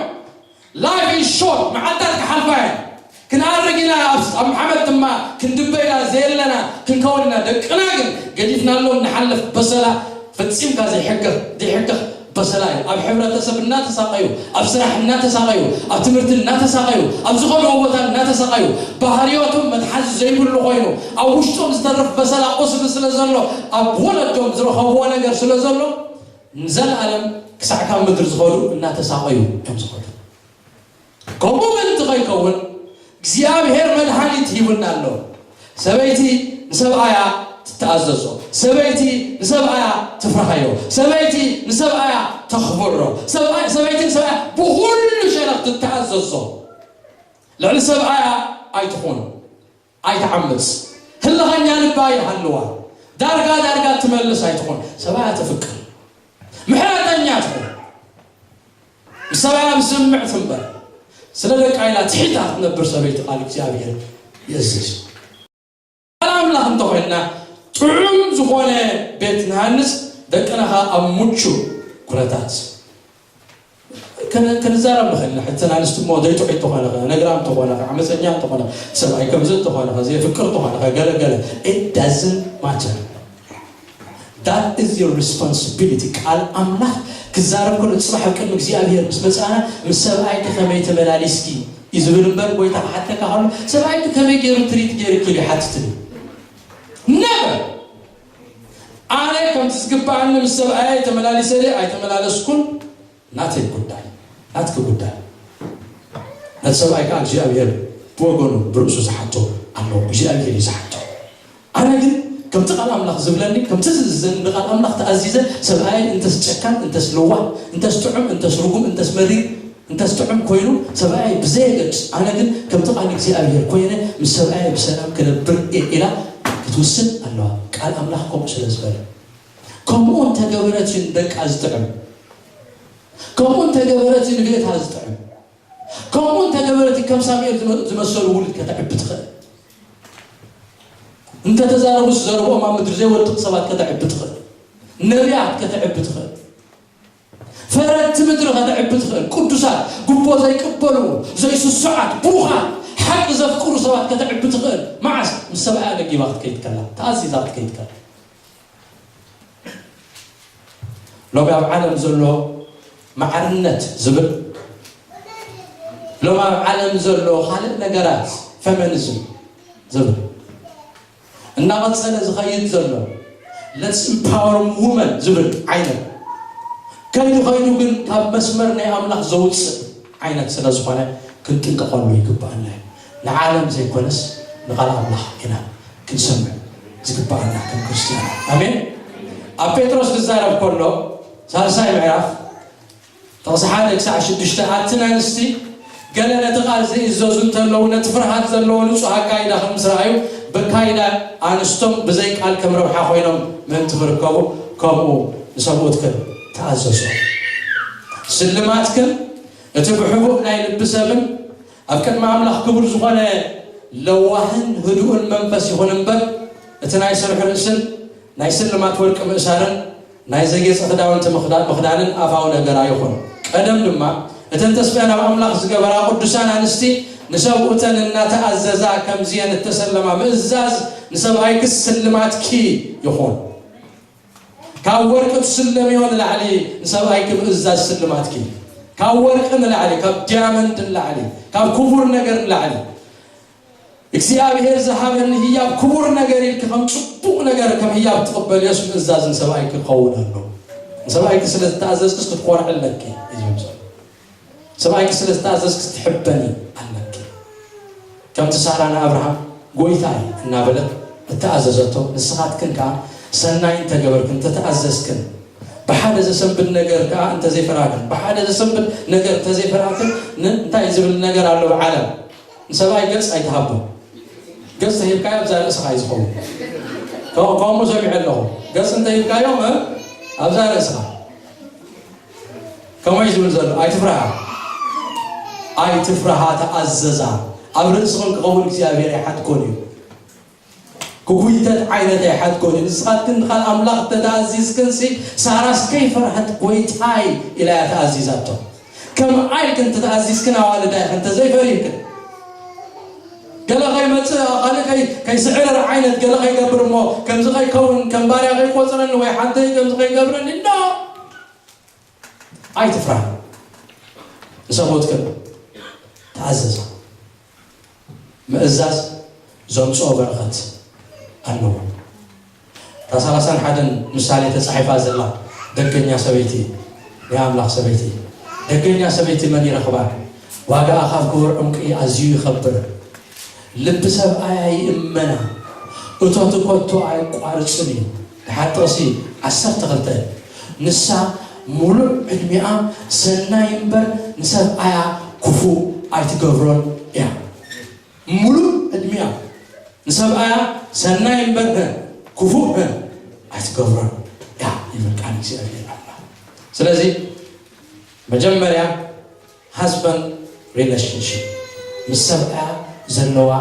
Life is short፣ መዓልታት ክሓልፋ እየን። ክንኣርግ ኢና፣ ኣብ ኣብ ሓመድ ድማ ክንድበ ኢና፣ ዘየለና ክንከውን ኢና። ደቅና ግን ገዲፍናሎም ንሓልፍ በሰላ ፈጺምካ ዘይሕገኽ ዘይሕገኽ በሰላ እዩ። ኣብ ሕብረተሰብ እናተሳቐዩ፣ ኣብ ስራሕ እናተሳቐዩ፣ ኣብ ትምህርቲ እናተሳቐዩ፣ ኣብ ዝኸድዎ ቦታ እናተሳቐዩ፣ ባህርዮቶም መትሓዚ ዘይብሉ ኮይኑ፣ ኣብ ውሽጦም ዝተርፍ በሰላ ቁስሊ ስለ ዘሎ፣ ኣብ ወለዶም ዝረኸብዎ ነገር ስለ ዘሎ፣ ንዘለኣለም ክሳዕ ካብ ምድሪ ዝኸዱ እናተሳቐዩ እዮም ዝኸዱ። ከምኡ ምእንቲ ከይከውን እግዚኣብሔር መድሃኒት ሂቡና ኣሎ። ሰበይቲ ንሰብኣያ ትተኣዘዞ፣ ሰበይቲ ንሰብኣያ ትፍርሃዮ፣ ሰበይቲ ንሰብኣያ ተኽብሮ፣ ሰብኣይ ሰበይቲ ንሰብኣያ ብኹሉ ሸነኽ ትተኣዘዞ። ልዕሊ ሰብኣያ ኣይትኹን። ኣይትዓምፅ። ህልኸኛ ልባ ይሃልዋ። ዳርጋ ዳርጋ ትመልስ ኣይትኹን። ሰብኣያ ተፍቅር። ምሕረተኛ ትኹን። ምስ ሰብኣያ ብስምምዕ ትንበር። ስለ ደቃ ኢላ ትሒታ ክትነብር ሰበይቲ ቃል እግዚኣብሔር ይእዝዝ። ቃል ኣምላኽ እንተኾይንና ጥዑም ዝኾነ ቤት ንሃንፅ፣ ደቅና ኸዓ ኣብ ምቹ ኩነታት ከነ- ክንዛረብ ንኽእል ኢና። ሕተን ኣንስቲ እሞ ዘይጥዑይ እንተኾነ ኸ፣ ነግራም እንተኾነ ኸ፣ ዓመፀኛ እንተኾነ፣ ሰብኣይ ከምዚ እንተኾነ ኸ፣ ዘየፍቅር እንተኾነ ኸ፣ ገለ ገለ፣ it doesn't matter. That is your responsibility. ቃል ኣምላኽ ክዛረብ ከሎ፣ ጽባሕ ኣብ ቅድሚ እግዚኣብሔር ምስ መጻና፣ ምስ ሰብኣይኪ ከመይ ተመላሊስኪ እዩ ዝብል እምበር፣ ጎይታ ክሓተካ ከሎ፣ ሰብኣይኪ ከመይ ገይሩ ትሪት ገይርኪ ኢሉ ይሓትትኒ። Never! ኣነ ከምቲ ዝግብኣኒ ምስ ሰብኣየ ተመላሊሰ ድየ ኣይተመላለስኩን፣ ናተይ ጉዳይ፣ ናትኪ ጉዳይ። ነቲ ሰብኣይ ከዓ እግዚኣብሔር ብወገኑ ብርእሱ ዝሓቶ ኣለዎ። እግዚኣብሔር እዩ ዝሓቶ። ኣነ ግን ከምቲ ቃል ኣምላኽ ዝብለኒ፣ ከምቲ ዝእዝዘኒ ብቃል ኣምላኽ ተኣዚዘ፣ ሰብኣየይ እንተስ ጨካን፣ እንተስ ለዋህ፣ እንተስ ጥዑም፣ እንተስ ርጉም፣ እንተስ መሪር፣ እንተስ ጥዑም ኮይኑ፣ ሰብኣየይ ብዘየገድስ፣ ኣነ ግን ከምቲ ቃል እግዚኣብሔር ኮይነ ምስ ሰብኣየይ ብሰላም ክነብር እየ ኢላ ክትውስን ኣለዋ። ቃል ኣምላኽ ከምኡ ስለ ዝበለ። ከምኡ እንተገበረት እዩ ንደቃ ዝጥዕም። ከምኡ እንተገበረት እዩ ንቤታ ዝጥዕም። ከምኡ እንተገበረት እዩ ከም ሳሙኤል ዝመ- ዝመሰሉ ውሉድ ከተዕቢ ትኽእል። እንተተዛረቡ ዝዘረብኦም ኣብ ምድሪ ዘይወድቕ ሰባት ከተዕቢ ትኽእል። ነቢያት ከተዕቢ ትኽእል። ፈረድቲ ምድሪ ከተዕቢ ትኽእል። ቅዱሳት፣ ጉቦ ዘይቅበሉ፣ ዘይስሱዓት፣ ብሩኻት፣ ሓቂ ዘፍቅሩ ሰባት ከተዕቢ ትኽእል። መዓስ? ምስ ሰብኣያ ለጊባ ክትከይድ ከላ፣ ተኣዚዛ ክትከይድ ከላ። ሎሚ ኣብ ዓለም ዘሎ ማዕርነት ዝብል፣ ሎሚ ኣብ ዓለም ዘሎ ካልእ ነገራት፣ ፌሚኒዝም ዝብል እናቐጸለ ዝኸይድ ዘሎ፣ let's empower women ዝብል ዓይነት ከይዱ ከይዱ ግን ካብ መስመር ናይ ኣምላኽ ዘውጽእ ዓይነት ስለ ዝኾነ ክንጥንቀቐሉ ይግብኣና እዩ። ንዓለም ዘይኮነስ ንቓል ኣምላኽ ኢና ክንሰምዕ ዝግብኣና ከም ክርስትያን። ኣሜን። ኣብ ጴጥሮስ ክዛረብ ከሎ ሳልሳይ ምዕራፍ ጥቕሲ ሓደ ክሳዕ ሽዱሽተ፣ ኣትን ኣንስቲ ገለ ነቲ ቃል ዘይእዘዙ እንተለዉ፣ ነቲ ፍርሃት ዘለዎ ንጹህ ኣካይዳ ከም ምስ ረኣዩ፣ በካይዳ ኣንስቶም ብዘይ ቃል ከም ረብሓ ኮይኖም ምእንቲ ክርከቡ፣ ከምኡ ንሰብኡትክን ተኣዘዞ። ስልማትክን እቲ ብሕቡእ ናይ ልቢ ሰብን ኣብ ቅድሚ ኣምላኽ ክቡር ዝኾነ ለዋህን ህዱእን መንፈስ ይኹን እምበር፣ እቲ ናይ ስርሑ ርእስን ናይ ስልማት ወርቂ ምእሳርን ናይ ዘጌጸ ክዳውንቲ ምኽዳ-፣ ምኽዳንን ኣፋዊ ነገር ኣይኹን። ቀደም ድማ እተን ተስፋ ናብ ኣምላኽ ዝገበራ ቅዱሳን ኣንስቲ ንሰብኡተን እናተኣዘዛ ከምዚአን እተሰለማ ምእዛዝ ንሰብኣይኪ ስልማትኪ ይኹን። ካብ ወርቂ ትስለምዮ ንላዕሊ ንሰብኣይኪ ምእዛዝ ስልማትኪ። ካብ ወርቂ ንላዕሊ፣ ካብ ዲያመንድ ንላዕሊ፣ ካብ ክቡር ነገር ንላዕሊ እግዚኣብሔር ዝሃበኒ ህያብ ክቡር ነገር ኢልኪ ከም ጽቡቕ ነገር ከም ህያብ ትቕበልዮስ ምእዛዝ ንሰብኣይኪ ክኸውን ኣለዎ። ንሰብኣይኪ ስለ ዝተኣዘዝክስ ክትኮርዒ ኣለኪ እዩ ዝብል ዘሎ። ሰብኣይኪ ስለ ዝተኣዘዝክስ ክትሕበኒ ኣለኪ። ከምቲ ሳራ ንኣብርሃም ጎይታይ እናበለት እተኣዘዘቶ፣ ንስኻትክን ከኣ ሰናይ እንተገበርክን እንተተኣዘዝክን፣ ብሓደ ዘሰንብድ ነገር ከኣ እንተዘይፈራክን፣ ብሓደ ዘሰንብድ ነገር እንተዘይፈራክን፣ ን-፣ እንታይ ዝብል ነገር ኣሎ ብዓለም? ንሰብኣይ ገጽ ኣይትሃቦ። ገጽ ተሂብካዮ ኣብዛ ርእስኻ እዩ ዝኸውን። ከ-፣ ከምኡ ሰሚዐ ኣለኹ። ገጽ እንተሂብካዮ፣ እ፣ ኣብዛ ርእስኻ። ከምኡ እዩ ዝብል ዘሎ። ኣይትፍርሃ። ኣይትፍርሃ፣ ተኣዘዛ። ኣብ ርእስኽን ክኸውን እግዚኣብሔር ኣይሓድጎን እዩ። ክጉይተት ዓይነት ኣይሓድጎን እዩ። ንስኻትክን ንኻል ኣምላኽ እንተተኣዚዝክንሲ፣ ሳራስ ከይፈርሀት ጎይታይ ኢላ እያ ተኣዚዛቶ። ከምኣ ኢልክን እንተተኣዚዝክን ኣዋልድ ኣይኽን እንተዘይፈሪህክን። ገለ ከይመጽእ፣ ካልእ ከይ-፣ ከይስዕርር ዓይነት ገለ ከይገብር እሞ፣ ከምዚ ከይከውን፣ ከም ባርያ ከይቆጽረኒ ወይ ሓንተይ ከምዚ ከይገብረኒ፣ ኖ! ኣይትፍርሃ። ንሰብኡትክን ተኣዘዛ። ምእዛዝ ዘምጽኦ በረኸት ኣለዎ። እታ ሰላሳን ሓደን ምሳሌ ተጻሒፋ ዘላ ደገኛ ሰበይቲ፣ ናይ ኣምላኽ ሰበይቲ፣ ደገኛ ሰበይቲ መን ይረኽባ? ዋጋኣ ካብ ክቡር ዕንቁ ኣዝዩ ይኸብር። ልቢ ሰብኣያ ይእመና፣ እቶቱ ከቶ ኣየቋርጽን እዩ። ደሓር ጥቕሲ ዓሰርተ ክልተ፣ ንሳ ምሉእ ዕድሚኣ ሰናይ እምበር ንሰብኣያ ክፉእ ኣይትገብሮን እያ። ምሉእ ዕድሚኣ ንሰብኣያ ሰናይ እምበር እ፣ ክፉእ እ፣ ኣይትገብሮን እያ ይብል ቃል እግዚኣብሔር ኣምላኽ። ስለዚ መጀመርያ ሃዝባንድ ሪሌሽንሽፕ፣ ምስ ሰብኣያ ዘለዋ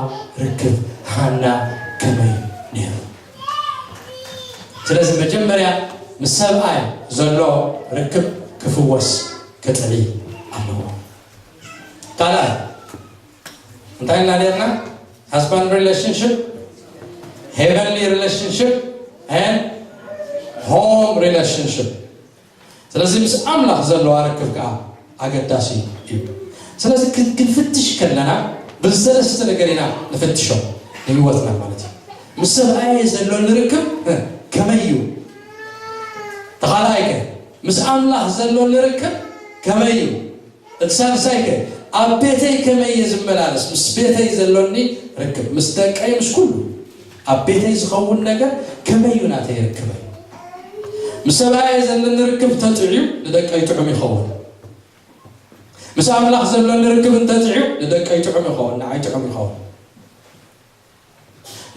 ርክብ ሃና ከመይ ነይሩ? ስለዚ መጀመርያ ምስ ሰብኣይ ዘሎ ርክብ ክፍወስ ክጥዕይ ኣለዎ። ካልኣይ እንታይ ኢልና ነርና? ሃዝባንድ ሪሌሽንሽፕ፣ ሄቨንሊ ሪሌሽንሽፕ፣ ኤንድ ሆም ሪሌሽንሽፕ። ስለዚ ምስ ኣምላኽ ዘለዋ ርክብ ከኣ ኣገዳሲ እዩ። ስለዚ ክን-፣ ክንፍትሽ ከለና ብሰለስተ ነገር ኢና ንፍትሾ ንህይወትና ማለት እዩ። ምስ ሰብኣየ ዘሎኒ ርክብ፣ እ፣ ከመይ እዩ? ተኻልኣይከ ምስ ኣምላኽ ዘሎኒ ርክብ ከመይ እዩ? እቲ ሳልሳይከ ኣብ ቤተይ ከመይ እየ ዝመላለስ? ምስ ቤተይ ዘሎኒ ርክብ፣ ምስ ደቀይ፣ ምስ ኩሉ ኣብ ቤተይ ዝኸውን ነገር ከመይ እዩ ናተይ ርክበይ? ምስ ሰብኣየ ዘለኒ ርክብ ተጥዕዩ ንደቀይ ጥዑም ይኸውን። ምስ ኣምላኽ ዘሎኒ ርክብ እንተጥዕዩ ንደቀይ ጥዑም ይኸውን፣ ንዓይ ጥዑም ይኸውን።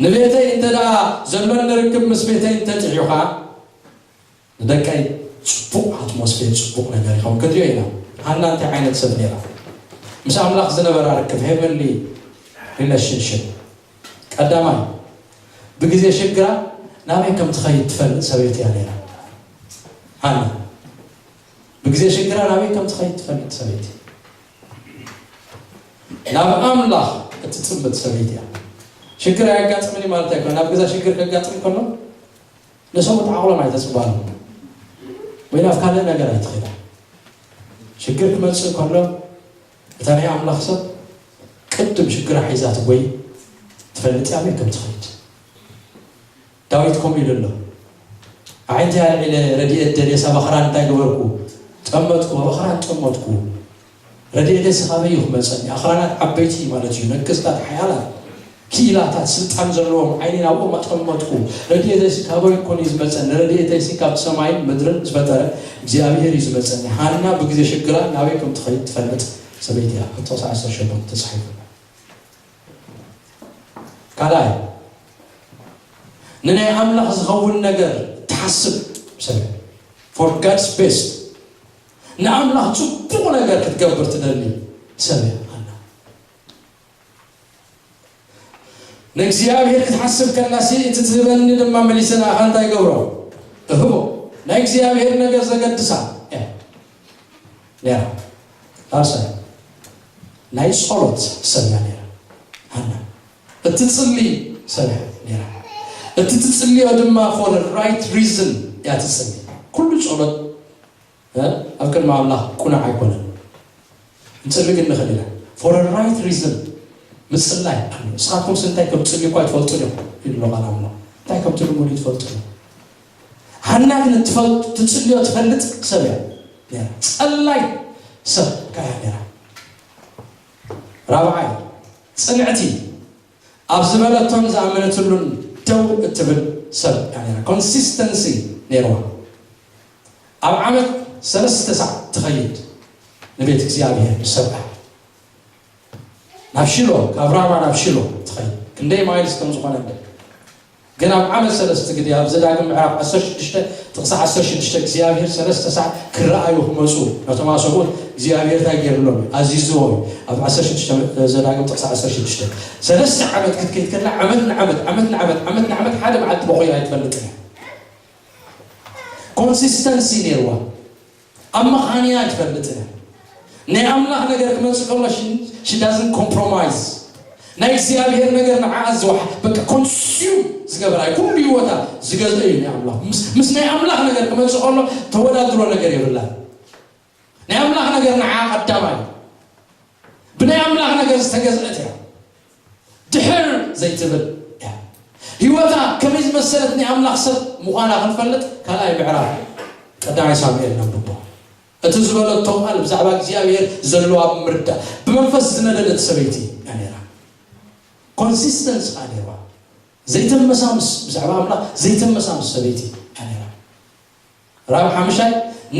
ንቤተይ እንተ ደኣ ዘሎኒ ርክብ ምስ ቤተይ እንተጥዕዩ ኸኣ ንደቀይ ጽቡቕ ኣትሞስፌር፣ ጽቡቕ ነገር ይኸውን። ክንሪኦ ኢና። ሃና እንታይ ዓይነት ሰብ ነይራ? ምስ ኣምላኽ ዝነበራ ርክብ፣ ሄቨንሊ ሪሌሽንሽፕ። ቀዳማይ፣ ብግዜ ሽግራ ናበይ ከም ትኸይድ ትፈልጥ ሰበይቲ እያ ነይራ። ሃና ብግዜ ሽግራ ናበይ ከም ትኸይድ ትፈልጥ ሰበይቲ፣ ናብ ኣምላኽ እትጥምት ሰበይቲ እያ። ሽግር ኣየጋጥምን እዩ ማለት ኣይኮነን። ኣብ ገዛ ሽግር ከጋጥም ከሎ ንሰብኡት ዓቕሎም ኣይተጽባሉ ወይ ናብ ካልእ ነገር ኣይትኸዳ። ሽግር ክመጽእ ከሎ እታ ናይ ኣምላኽ ሰብ ቅድም ሽግራ ሒዛ ትጎይ፣ ትፈልጥ እያ ኣበይ ከም ትኸይድ። ዳዊት ከምኡ ኢሉ ኣሎ፣ ኣዒንተይ ኣልዒለ ረድኤት ደልየ፣ ሳብ ኣኽራን እንታይ ገበርኩ? ጠመትኩ፣ ኣብ ኣኽራን ጠመትኩ። ረድኤተይሲ ካበይ እዩ ክመጸኒ? ኣኽራናት ዓበይቲ ማለት እዩ፣ ነገስታት፣ ሓያላት፣ ክኢላታት፣ ስልጣን ዘለዎም፣ ዓይነይ ናብኦም ኣጠመትኩ። ረድኤተይሲ ካበይ ኮን እዩ ዝመጸኒ? ረድኤተይሲ ካብ ሰማይን ምድርን ዝፈጠረ እግዚኣብሄር እዩ ዝመጸኒ። ሃና ብግዜ ሽግራ ናበይ ከም ትኸይድ ትፈልጥ ሰበይቲ እያ። ክልተ ክሳብ ዓሰርተ ሸሞንተ ተጻሒፉ። ካልኣይ፣ ንናይ ኣምላኽ ዝኸውን ነገር ትሓስብ ሰብ እያ። For God's best፣ ንኣምላኽ ጽቡቕ ነገር ክትገብር ትደሊ ሰብ እያ። ንእግዚኣብሔር ክትሓስብ ከላሲ፣ እቲ ትህበኒ ድማ መሊሰ ንኣኻ እንታይ ገብሮ? እህቦ። ናይ እግዚኣብሔር ነገር ዘገድሳ እያ ነይራ። ዳርሳ ናይ ጸሎት ሰብ እያ ነይራ ሃና። እትጽሊ ሰብ እያ ነይራ። እቲ ትጽልዮ ድማ for the right reason እያ ትጽሊ። ኩሉ ጸሎት እ፣ ኣብ ቅድሚ ኣምላኽ ቁኑዕ ኣይኮነን። ንጽሊ ግን ንኽእል ኢና። For a right reason ምጽላይ ኣሎ። ንስኻትኩምስ እንታይ ከም ትጽልዩ እኳ ኣይትፈልጡን ኢኹም ኢሉ ኣሎ ቃል ኣምላኽ። እንታይ ከም ትልምኑ ኣይትፈልጡን ኢኹም። ሃና ግን እትፈልጥ፣ ትጽልዮ ትፈልጥ ሰብ እያ ነይራ። ጸላይ ሰብ ከኣ እያ ነይራ። ራብዓይ፣ ጽንዕቲ፣ ኣብ ዝበለቶን ዝኣመነትሉን ደው እትብል ሰብ እያ ነይራ። ኮንሲስተንሲ ነይርዋ። ኣብ ዓመት ሰለስተ ሳዕ ትኸይድ ንቤት እግዚኣብሔር ብሰብዓ። ናብ ሽሎ፣ ካብ ራማ ናብ ሽሎ ትኸይድ። ክንደይ ማይልስ ከም ዝኾነ እንደ ግን ኣብ ዓመት ሰለስተ ግዜ ኣብ ዘዳግም ምዕራፍ ዓሰርተ ሽዱሽተ ጥቕሲ ዓሰርተ ሽዱሽተ እግዚኣብሔር ሰለስተ ሳዕ ክረኣዩ ክመፁ ነቶም ኣሰብኡት እግዚኣብሔር እንታይ ገይርሎም እዩ? ኣዚዝዎ እዩ። ኣብ ዓሰርተ ሽዱሽተ ዘዳግም ጥቕሲ ዓሰርተ ሽዱሽተ ሰለስተ ዓመት ክትከይድ ከላ ዓመት ንዓመት ዓመት ንዓመት ዓመት ንዓመት ሓደ መዓልቲ በኾይዳ ኣይትፈልጥን እያ። ኮንሲስተንሲ ነይርዋ። ኣብ መኻንያ ኣይትፈልጥን እያ። ናይ ኣምላኽ ነገር ክመጽእ ከሎ she doesn't compromise። ናይ እግዚኣብሔር ነገር ንዓኣ ዝወሓ በቃ ኮንሱም ዝገበራ እዩ። ኩሉ ህይወታ ዝገዝአ እዩ ናይ ኣምላኽ። ምስ ምስ ናይ ኣምላኽ ነገር ክመጽእ ከሎ ተወዳድሮ ነገር የብላን። ናይ ኣምላኽ ነገር ንዓኣ ቀዳማይ እዩ። ብናይ ኣምላኽ ነገር ዝተገዝአት እያ። ድሕር ዘይትብል እያ። ህይወታ ከመይ ዝመሰለት ናይ ኣምላኽ ሰብ ምዃና ክንፈልጥ ካልኣይ ምዕራፍ ቀዳማይ ሳሙኤል ነንብቦ። እቲ ዝበለቶ ቃል ብዛዕባ እግዚኣብሔር ዘለዋ ምርዳእ ብመንፈስ ዝነደደት ሰበይቲ እያ ነይራ። ኮንሲስተንስ ከኣ ነይርዋ። ዘይተመሳምስ ብዛዕባ ኣምላኽ ዘይተመሳምስ ሰበይቲ እያ ነይራ። ራብ ሓምሻይ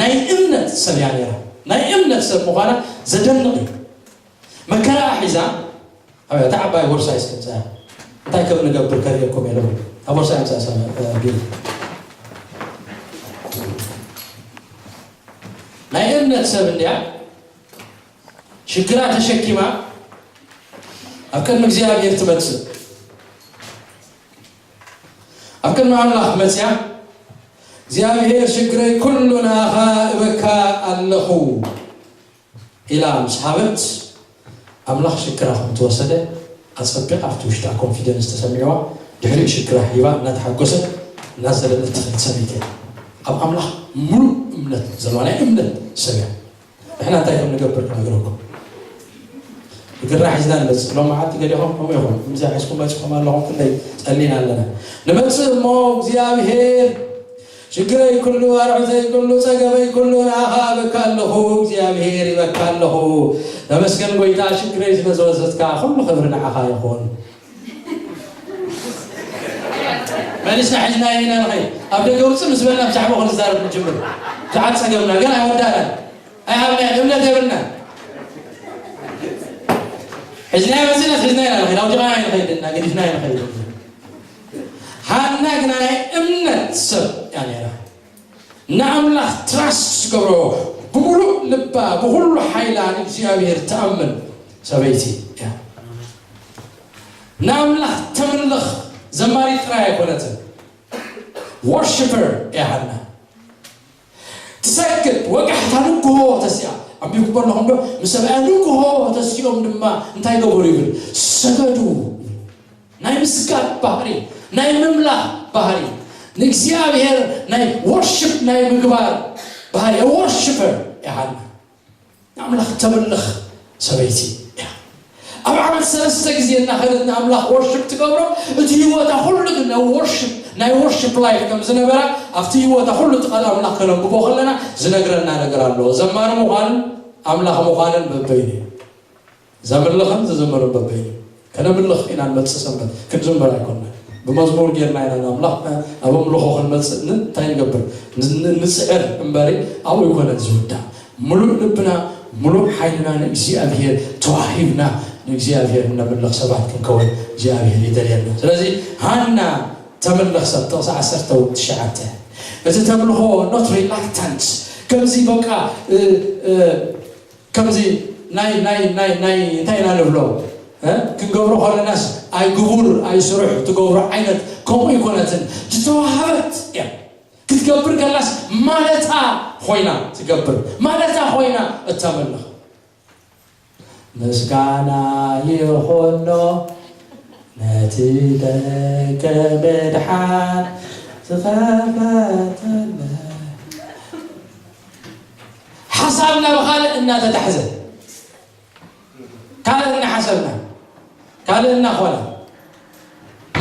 ናይ እምነት ሰብ እያ ነይራ። ናይ እምነት ሰብ ምዃና ዘደንቕ እዩ። መከራ ሒዛ ኣብ እታ ዓባይ ቦርሳ ይስከምሳ እንታይ ከም ንገብር ከርእየኩም ኢሎም ኣብ ቦርሳ ይምሳ ሰብ ቢል ናይ እምነት ሰብ እንዲያ ሽግራ ተሸኪማ ኣብ ቅድሚ እግዚኣብሔር ትመጽእ። ኣብ ቅድሚ ኣምላኽ መጽያ እግዚኣብሔር ሽግረይ ኩሉ ንኣኻ እበካ ኣለኹ ኢላ ምስ ሃበት ኣምላኽ ሽግራ ከም ተወሰደ ኣጸቢቕ ኣብቲ ውሽጣ ኮንፊደንስ ተሰሚዕዋ ድሕሪኡ ሽግራ ሂባ እናተሓጎሰት እናዘለለት ትኸድ ሰበይቲ እያ። ኣብ ኣምላኽ ሙሉእ እምነት ዘለዋ ናይ እምነት ሰብ እያ። ንሕና እንታይ ከም ንገብር ክነግረኩም። እግርና ሒዝና ንመጽእ። ሎም መዓልቲ ገዲኹም ከምኡ ይኹን። ከምዚ ሒዝኩም መጺኹም ኣለኹም ክንደይ ጸሊና ኣለና። ንመጽእ እሞ እግዚኣብሔር ሽግረይ ኩሉ ኣርዑተይ ኩሉ ጸገመይ ኩሉ ንኣኻ እበካ ኣለኹ እግዚኣብሔር ይበካ ኣለኹ። ተመስገን ጎይታ ሽግረይ ስለ ዝወሰድካ ኩሉ ክብሪ ንዓኻ ይኹን። መሊስና ሒዝና ኢና ንኸይድ። ኣብ ደገ ውፅእ ምስ በልና ብዛዕባ ክንዛረብ ንጅምር። ብዙሓት ፀገምና ገና ኣይወዳእናን። ኣይሃብናን፣ እምነት የብልና። ሒዝና መፂና ሒዝና ኢና ንኸይድ። ኣውዲቕና ኣይንኸይድና፣ ገዲፍና ኣይንኸይድ። ሃና ግና ናይ እምነት ሰብ እያ ነይራ። ንኣምላኽ ትራስት ትገብሮ ብምሉእ ልባ ብኹሉ ሓይላ ንእግዚኣብሔር ትኣምን ሰበይቲ እያ። ንኣምላኽ ተምልኽ ዘማሪት ጥራይ ኣይኮነትን፣ ወርሽፐር እያ ሃና። ትሰግድ ወጋሕታ ንግሆ ተሲኣ ኣንቢብኩሞ ኣለኹም ዶ? ምስ ሰብኣያ ንግሆ ተሲኦም ድማ እንታይ ገበሩ ይብል? ሰገዱ። ናይ ምስጋድ ባህሪ፣ ናይ ምምላኽ ባህሪ፣ ንእግዚኣብሔር ናይ ወርሽፕ ናይ ምግባር ባህሪ ወርሽፐር እያ ሃና። ንኣምላኽ ተምልኽ ሰበይቲ እያ። ኣብ ዓመት ሰለስተ ግዜ እናኸደት ንኣምላኽ ወርሽፕ ትገብሮ። እቲ ህይወታ ኩሉ ግን ናይ ወርሽፕ ናይ ወርሽፕ ላይፍ ከም ዝነበራ ኣብቲ ህይወታ ኩሉ እቲ ቃል ኣምላኽ ከነንብቦ ከለና ዝነግረና ነገር ኣለዎ። ዘማሪ ምዃንን ኣምላኽ ምዃንን በበይኑ እዩ። ዘምልኽን ዝዝምርን በበይኑ። ከነምልኽ ኢና ንመጽእ ሰንበት፣ ክንዝምር ኣይኮንና። ብመዝሙር ጌርና ኢና ንኣምላኽ ናብ ኣምልኾ ክንመጽእ ን-፣ እንታይ ንገብር? ን-፣ ን-፣ ንጽዕር እምበሪ ኣብኡ ኣይኮነን ዝውዳእ። ምሉእ ልብና፣ ሙሉእ ሓይልና ንእግዚኣብሔር ተዋሂብና ንእግዚኣብሔር እነምልኽ ሰባት ክንከውን እግዚኣብሔር ይደልየና። ስለዚ ሃና ተምልኽ ሰብ ጥቕሲ ዓሰርተ ትሽዓተ እቲ ተምልኾ not reluctant ከምዚ በቃ ከምዚ ናይ ናይ ናይ ናይ እንታይ ኢና ንብሎ ክንገብሮ ከለናስ ኣይ ግቡር ኣይ ስሩሕ ትገብሮ ዓይነት ከምኡ ኣይኮነትን። ዝተዋሃበት እያ ክትገብር ከላስ ማለታ ኮይና ትገብር ማለታ ኮይና እተምልኽ። ምስጋና ይኹኖ ነቲ ደገ ምድሓን ዝኸፈተለ ሓሳብና ብኻልእ እናተታሕዘ ካልእ እናሓሰብና ካልእ እናኾነ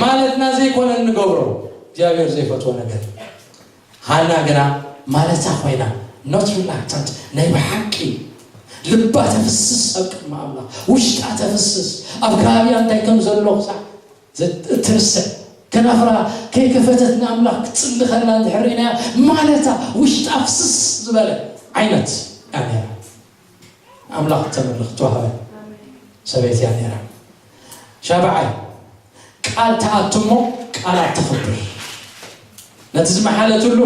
ማለትና ዘይኮነ እንገብሮ እግዚኣብሔር ዘይፈትዎ ነገር። ሃና ግና ማለታ ኮይና not reluctant ናይ ብሓቂ ልባ ተፍስስ ኣብ ቅድሚ ኣምላኽ ውሽጣ ተፍስስ ኣብ ከባቢያ እንታይ ከም ዘሎ ክሳዕ እትርስዕ ከናፍራ ከይከፈተት ንኣምላኽ ክትጽሊ ከላ እንድሕር ርኢናያ ማለታ ውሽጣ ፍስስ ዝበለ ዓይነት እያ ነይራ። ኣምላኽ እተምልኽ ተዋህበ ሰበይቲ እያ ነይራ። ሻብዓይ ቃል ትኣቱ እሞ ቃላት ተኽብር ነቲ ዝመሓለትሉ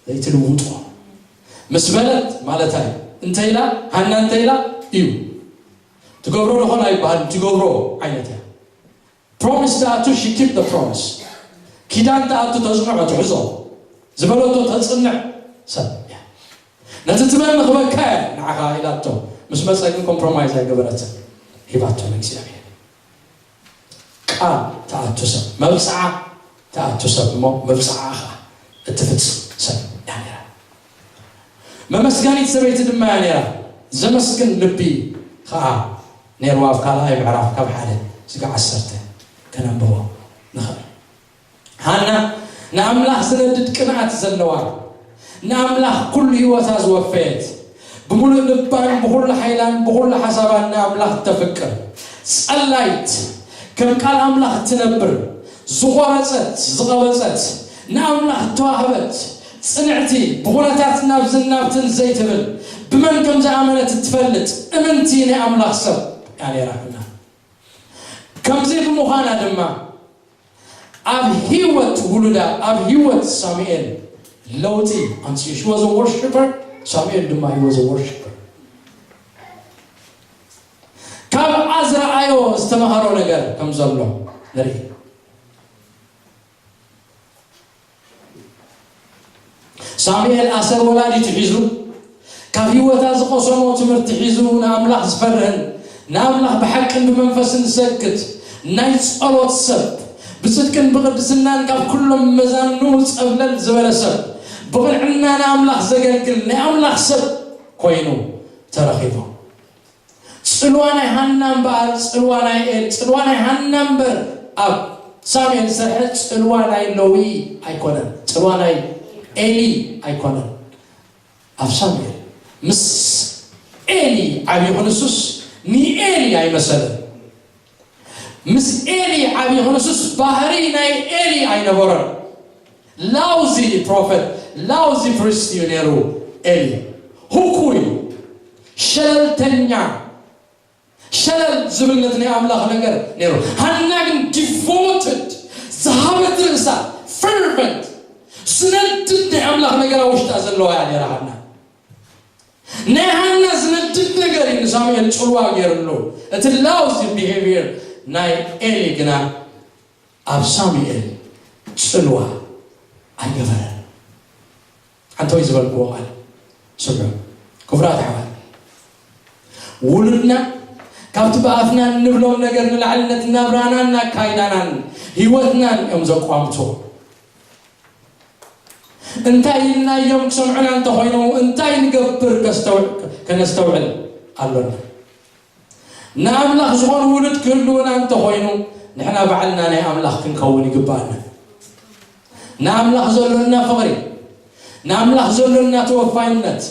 ዘይትልውጦ ምስ በለት ማለታ እዩ። እንተ ኢላ ሃና እንተ ኢላ እዩ ትገብሮ ደኾን ኣይበሃል ትገብሮ ዓይነት እያ። ፕሮሚስ ትኣቱ she keep the promise ኪዳን ትኣቱ ተጽንዖ ትሕዞ ዝበለቶ ተጽንዕ ሰብ እያ። ነቲ ትበል ንኽበካ እያ ንዓኻ ኢላቶ ምስ መጸ ግን ኮምፕሮማይዝ ኣይገበረትን ሂባቶ ንእግዚኣብሔር። ቃል ትኣቱ ሰብ መብጽዓ ትኣቱ ሰብ እሞ መብጽዓ ኸዓ እትፍጽም ሰብ እያ ነይራ። መመስገኒት ሰበይቲ ድማ እያ ነይራ። ዘመስግን ልቢ ኸዓ ነይርዋ ኣብ ካልኣይ ምዕራፍ ካብ ሓደ ስጋ ዓሰርተ ከነንብቦ ንኽእል። ሃና ንኣምላኽ ዝነድድ ቅንኣት ዘለዋ ንኣምላኽ ኩሉ ህይወታ ዝወፈየት ብምሉእ ልባን ብኹሉ ሓይላን ብኹሉ ሓሳባን ንኣምላኽ እተፍቅር ጸላይት ከም ቃል ኣምላኽ እትነብር ዝቖረጸት ዝቐበጸት ንኣምላኽ እተዋህበት ጽንዕቲ ብኹነታት ናብዝን ናብትን ዘይትብል ብመን ከም ዝኣመነት እትፈልጥ እምንቲ ናይ ኣምላኽ ሰብ እያ ነይራ ሃና። ከምዚ ብምዃና ድማ ኣብ ህይወት ውሉዳ ኣብ ህይወት ሳሙኤል ለውጢ ኣምፅኡ። She was a worshipper ሳሙኤል ድማ he was a worshipper። ካብ ኣዝረኣዮ ዝተምሃሮ ነገር ከም ዘሎ ንርኢ። ሳሙኤል ኣሰር ወላዲቱ ሒዙ ካብ ህይወታ ዝቐሰሞ ትምህርቲ ሒዙ ንኣምላኽ ዝፈርህን ንኣምላኽ ብሓቅን ብመንፈስን ዝሰግድ ናይ ጸሎት ሰብ ብጽድቅን ብቕድስናን ካብ ኩሎም መዛኑ ጸብለል ዝበለ ሰብ ብቕንዕና ንኣምላኽ ዘገልግል ናይ ኣምላኽ ሰብ ኮይኑ ተረኺቡ። ጽልዋ ናይ ሃና እምበኣር ጽልዋ ናይ ኤል ጽልዋ ናይ ሃና እምበር ኣብ ሳሙኤል ዝሰርሐ ጽልዋ ናይ ለዊ ኣይኮነን። ጽልዋ ናይ ኤሊ ኣይኮነን። ኣብ ሳሙኤል ምስ ኤሊ ዓብዩ ክንሱስ ንኤሊ ኣይመሰለን። ምስ ኤሊ ዓብዩ ክንሱስ ባህሪ ናይ ኤሊ ኣይነበሮን። ላውዚ ፕሮፌት ላውዚ ፕሪስት እዩ ነይሩ ኤሊ። ሁኩ እዩ ሸለልተኛ ሸለል ዝብል ነቲ ናይ ኣምላኽ ነገር ነይሩ። ሃና ግን ዲቮትድ ዝሃበት ርእሳ ፈርቨንት ዝነድድ ናይ ኣምላኽ ነገር ኣብ ውሽጣ ዘለዋ እያ ነይራ ሃና። ናይ ሃና ዝነድድ ነገር እዩ ንሳሙኤል ጽልዋ ገይርሉ። እቲ ላውዚ ቢሄቪየር ናይ ኤሊ ግና ኣብ ሳሙኤል ጽልዋ ኣይገበረን። ሓንቲ ወይ ዝበልክዎ ቃል ስምዑ። ክቡራት ኣሕዋት ውሉድና ካብቲ ብኣፍና እንብሎም ነገር ንላዕሊ ነቲ ናብራናን ኣካይዳናን ህይወትናን እዮም ዘቋምቱ። እንታይ ኢልናዮም ክሰምዑና እንተኾይኑ እንታይ ንገብር ከነስተውዕል ኣሎና። ንኣምላኽ ዝኾኑ ውሉድ ክህልውና እንተኾይኑ ንሕና ባዕልና ናይ ኣምላኽ ክንከውን ይግባኣና። ንኣምላኽ ዘሎና ፍቕሪ፣ ንኣምላኽ ዘሎና ተወፋይነት፣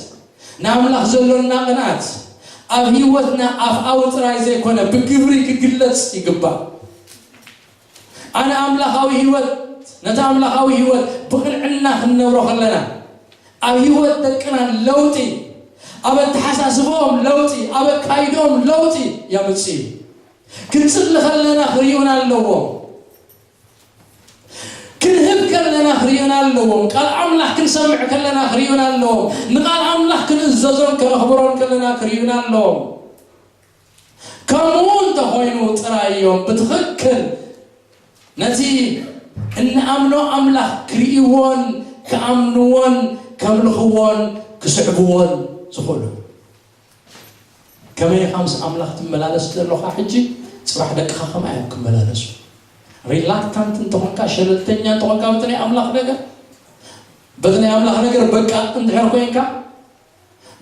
ንኣምላኽ ዘሎና ቅንኣት ኣብ ህይወትና ኣፍኣዊ ጥራይ ዘይኮነ ብግብሪ ክግለጽ ይግባእ። ኣነ ኣምላኻዊ ህይወት ነቲ ኣምላኻዊ ህይወት ብቕንዕና ክንነብሮ ከለና ኣብ ህይወት ደቅና ለውጢ ኣብ ኣተሓሳስቦም ለውጢ፣ ኣብ ኣካይዶም ለውጢ የምጽእ እዩ። ክንጽሊ ከለና ክርእዩና ኣለዎም። ክንህብ ከለና ክርእዩና ኣለዎም። ቃል ኣምላኽ ክንሰምዕ ከለና ክርእዩና ኣለዎም። ንቃል ኣምላኽ ክንእዘዞን ከነኽብሮን ከለና ክርእዩና ኣለዎም። ከምኡ እንተኾይኑ ጥራይ እዮም ብትኽክል ነቲ እንኣምኖ ኣምላኽ ክርእይዎን ክኣምንዎን ከምልኽዎን ክስዕብዎን ዝኽእሉ። ከመይ ኢኻ ምስ ኣምላኽ ትመላለስ ዘለኻ? ሕጂ ጽባሕ ደቅኻ ከምኣ እዮም ክመላለሱ። ሪላክታንት እንተኾንካ፣ ሸለልተኛ እንተኾንካ በቲ ናይ ኣምላኽ ነገር፣ በቲ ናይ ኣምላኽ ነገር በቃ እንድሕር ኮይንካ፣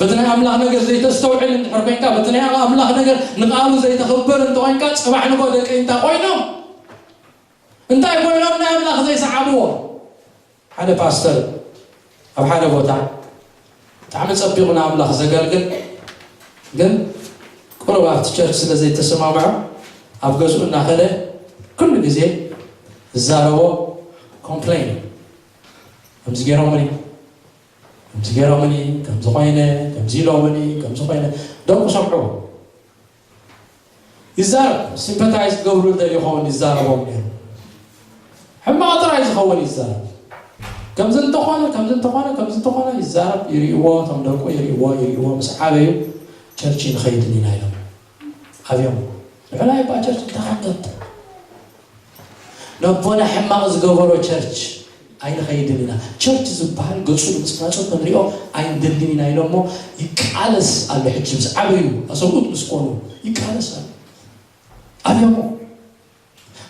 በቲ ናይ ኣምላኽ ነገር ዘይተስተውዕል እንድሕር ኮይንካ፣ በቲ ናይ ኣምላኽ ነገር ንቃሉ ዘይተኽብር እንተኾይንካ፣ ጽባሕ ንጎ ደቂ እንታይ ኮይኖም? እንታይ ኮይኖም ናይ ኣምላኽ ዘይሰዓብዎ? ሓደ ፓስተር ኣብ ሓደ ቦታ ብጣዕሚ ጸቢቑ ንኣምላኽ ዘገልግል፣ ግን ቁሩብ ኣብቲ ቸርች ስለ ዘይተሰማምዖ፣ ኣብ ገዝኡ እናኸደ ኩሉ ግዜ ዝዛረቦ ኮምፕሌን እዩ። ከምዚ ገይሮምኒ፣ ከምዚ ገይሮምኒ፣ ከምዚ ኮይነ፣ ከምዚ ኢሎምኒ፣ ከምዚ ኮይነ። ደቁ ሰምዕዎ። ይዛረብ። ሲምፐታይዝ ክገብሩ ዝደልዩ ይኸውን፣ ይዛረቦም ነይሩ። ሕማቕ ጥራይ ዝኸውን ይዛረብ። ከምዚ እንተኾነ፣ ከምዚ እንተኾነ፣ ከምዚ እንተኾነ ይዛረብ። ይርእይዎ፣ እቶም ደቁ ይርእይዎ፣ ይርእይዎ። ምስ ዓበዩ፣ ቸርች ንኸይድን ኢና ኢሎም ኣብዮም። ንሕና ይባ ቸርች እንታይ ክንገብር? ነቦና ሕማቕ ዝገበሮ ቸርች ኣይንኸይድን ኢና። ቸርች ዝበሃል ገጹ ንምጽናጹ ክንሪኦ ኣይንደልን ኢና ኢሎሞ ይቃለስ ኣሎ። ሕጂ ምስ ዓበዩ፣ ኣሰብኡት ምስ ኮኑ ይቃለስ ኣሎ። ኣብዮሞ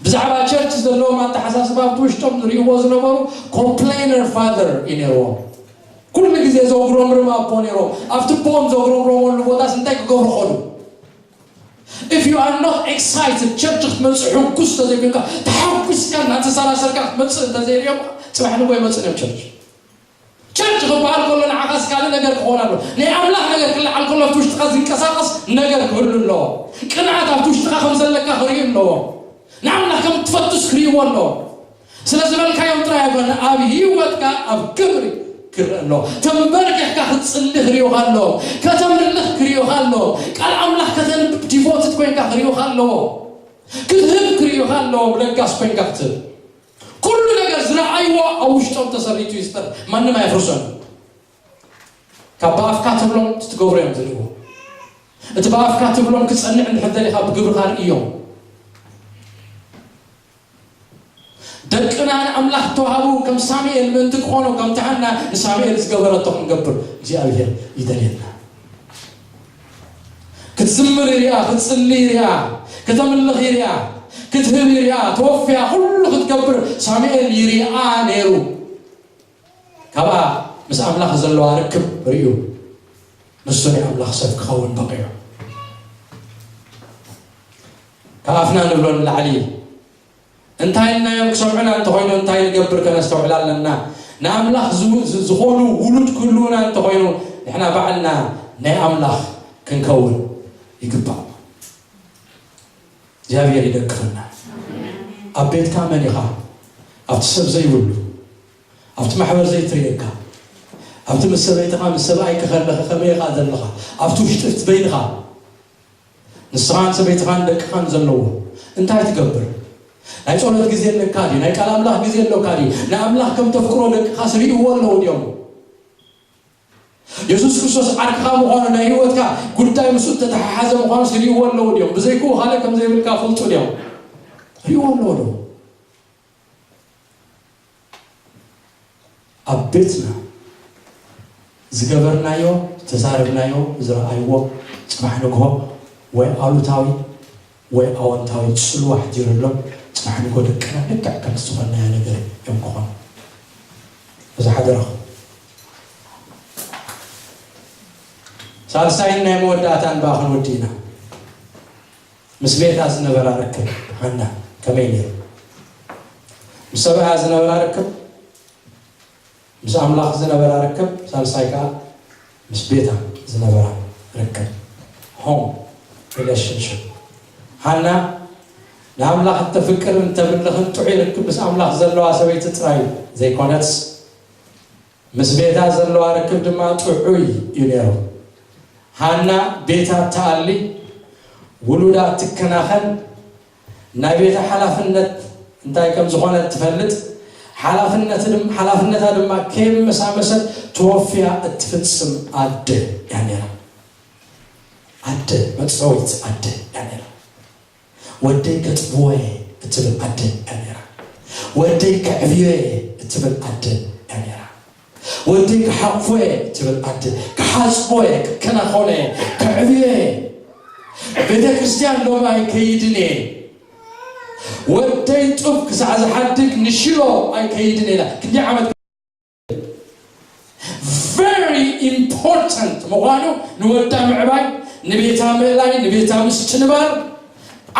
ብዛዕባ ቸርች ዘለዎም ኣተሓሳስባ ኣብቲ ውሽጦም ዝርእይዎ ዝነበሩ ኮምፕሌነር ፋዘር እዩ ነይርዎም። ኩሉ ግዜ ዘጉረምርም ኣቦ ነይርዎም። ኣብቲ ኣቦኦም ዘጉረምረመሉ ቦታስ እንታይ ክገብሩ ኾዱ? If you are not excited፣ ቸርች ክትመጽእ ሕጉስ እንተዘይኮንካ፣ ተሓጒስካ እናተሰራሰርካ ክትመጽእ እንተዘይርዮም፣ ጽባሕ ንጎ ይመጽእ እዮም ቸርች። ቸርች ክበሃል ከሎ ንዓኻስ ካልእ ነገር ክኸውን ኣሎ። ናይ ኣምላኽ ነገር ክለዓል ከሎ ኣብቲ ውሽጥኻ ዝንቀሳቐስ ነገር ክህሉ ኣለዎ። ቅንዓት ኣብቲ ውሽጥኻ ከም ዘለካ ክርእዩ ኣለዎ። ንኣምላኽ ከም ትፈቱስ ክርእይዎ ኣለዎ። ስለ ዝበልካዮም ጥራይ ኣይኮነ፣ ኣብ ህይወትካ ኣብ ግብሪ ክረአ ኣለዎ። ተንበርኪኽካ ክትጽሊ ክርእዩኻ ኣለዎ። ከተምልኽ ክርእዩኻ ኣለዎ። ቃል ኣምላኽ ከተንብብ ዲቮትድ ኮይንካ ክርእዩኻ ኣለዎ። ክትህብ ክርእዩኻ ኣለዎ። ለጋስ ኮይንካ ክትህብ። ኩሉ ነገር ዝረኣይዎ ኣብ ውሽጦም ተሰሪቱ እዩ ዝጠር-፣ ማንም ኣየፍርሶን። ካብ ብኣፍካ ትብሎም እቲ ትገብሮ እዮም ዝርእይዎ። እቲ ብኣፍካ ትብሎም ክጸንዕ እንድሕር ደሊኻ ብግብርኻ ርእዮም። ደቅና ንኣምላኽ ተዋህቡ ከም ሳሙኤል ምእንቲ ክኾኑ ከምቲ ሃና ንሳሙኤል ዝገበረቶ ክንገብር እግዚኣብሔር ይደልየና። ክትዝምር ይርኣ፣ ክትጽሊ ይርኣ፣ ከተምልኽ ይርኣ፣ ክትህብ ይርኣ፣ ተወፍያ ኩሉ ክትገብር ሳሙኤል ይርኣ ነይሩ። ካብኣ ምስ ኣምላኽ ዘለዋ ርክብ ርእዩ ንሱ ናይ ኣምላኽ ሰብ ክኸውን በቒዑ። ካብ ኣፍና ንብሎ ንላዕሊ እንታይ ኢልናዮም ክሰምዑና እንተኾይኑ እንታይ ንገብር ከነስተውዕል ኣለና። ንኣምላኽ ዝ-፣ ዝ-፣ ዝኾኑ ውሉድ ክህልውና እንተኾይኑ ንሕና ባዕልና ናይ ኣምላኽ ክንከውን ይግባእ። እግዚኣብሔር ይደግፈና። ኣብ ቤትካ መን ኢኻ ኣብቲ ሰብ ዘይብሉ፣ ኣብቲ ማሕበር ዘይትርእየካ፣ ኣብቲ ምስ ሰበይትኻ ምስ ሰብኣይካ ከለኻ ከመይ ኢኻ ዘለኻ፣ ኣብቲ ውሽጢ እቲ በይንኻ ንስኻን ሰበይትኻን ደቅኻን ዘለዎ እንታይ ትገብር? ናይ ጸሎት ግዜ ኣለካ ድዩ? ናይ ቃል ኣምላኽ ግዜ ኣለካ ድዩ? ንኣምላኽ ከም ተፍቅሮ ደቅኻስ ርእይዎ ኣለዉ ድዮም? የሱስ ክርስቶስ ዓርክኻ ምዃኑ፣ ናይ ህይወትካ ጉዳይ ምስኡ እተተሓሓዘ ምዃኑ ርእይዎ ኣለዉ ድዮም? ብዘይክኡ ካልእ ከም ዘይብልካ ፈልጡ ድዮም? ርእይዎ ኣለዉ ዶ? ኣብ ቤትና ዝገበርናዮ፣ ዝተዛረብናዮ፣ ዝረኣይዎ፣ ጽባሕ ንግሆ ወይ ኣሉታዊ ወይ ኣወንታዊ ጽልዋ ኣሕዲሩሎም፣ ጽባሕ ንግሆ ደቅና ልክዕ ከምቲ ዝኾንናዮ ነገር እዮም ክኾኑ። እዚ ሓደራኹም። ሳልሳይን ናይ መወዳእታን ብኣ ክንወዲ ኢና። ምስ ቤታ ዝነበራ ርክብ፣ ሃና ከመይ ነይሩ? ምስ ሰብኣያ ዝነበራ ርክብ፣ ምስ ኣምላኽ ዝነበራ ርክብ፣ ሳልሳይ ከኣ ምስ ቤታ ዝነበራ ርክብ፣ ሆም ሪሌሽንሽፕ። ሃና ንኣምላኽ እተፍቅርን እተምልኽን ጥዑይ ርክብ ምስ ኣምላኽ ዘለዋ ሰበይቲ ጥራይ ዘይኮነትስ፣ ምስ ቤታ ዘለዋ ርክብ ድማ ጥዑይ እዩ ነይሩ። ሃና ቤታ ትኣሊ፣ ውሉዳ ትከናኸን፣ ናይ ቤታ ሓላፍነት እንታይ ከም ዝኾነ ትፈልጥ፣ ሓላፍነት ድም-፣ ሓላፍነታ ድማ ከየመሳመሰት ተወፊያ እትፍጽም ኣደ እያ ነይራ። ኣደ፣ መጽረዊት ኣደ እያ ነይራ። "ወደይ ከጥብዎ እየ" እትብል ኣደ እያ ነይራ። "ወደይ ከዕብዮ እየ" እትብል ኣደ እያ ነይራ። "ወደይ ክሓቕፎ እየ" እትብል ኣደ፣ "ክሓጽቦ እየ፣ ክከናኸኖ እየ፣ ከዕብዮ እየ። ቤተ ክርስቲያን ሎሚ ኣይከይድን እየ። ወደይ ጡብ ክሳዕ ዝሓድግ ንሽሎ ኣይከይድን እየ" ኢላ። ክንዲ ዓመት very important ምዃኑ ንወዳ ምዕባይ፣ ንቤታ ምእላይ፣ ንቤታ ምስትንባር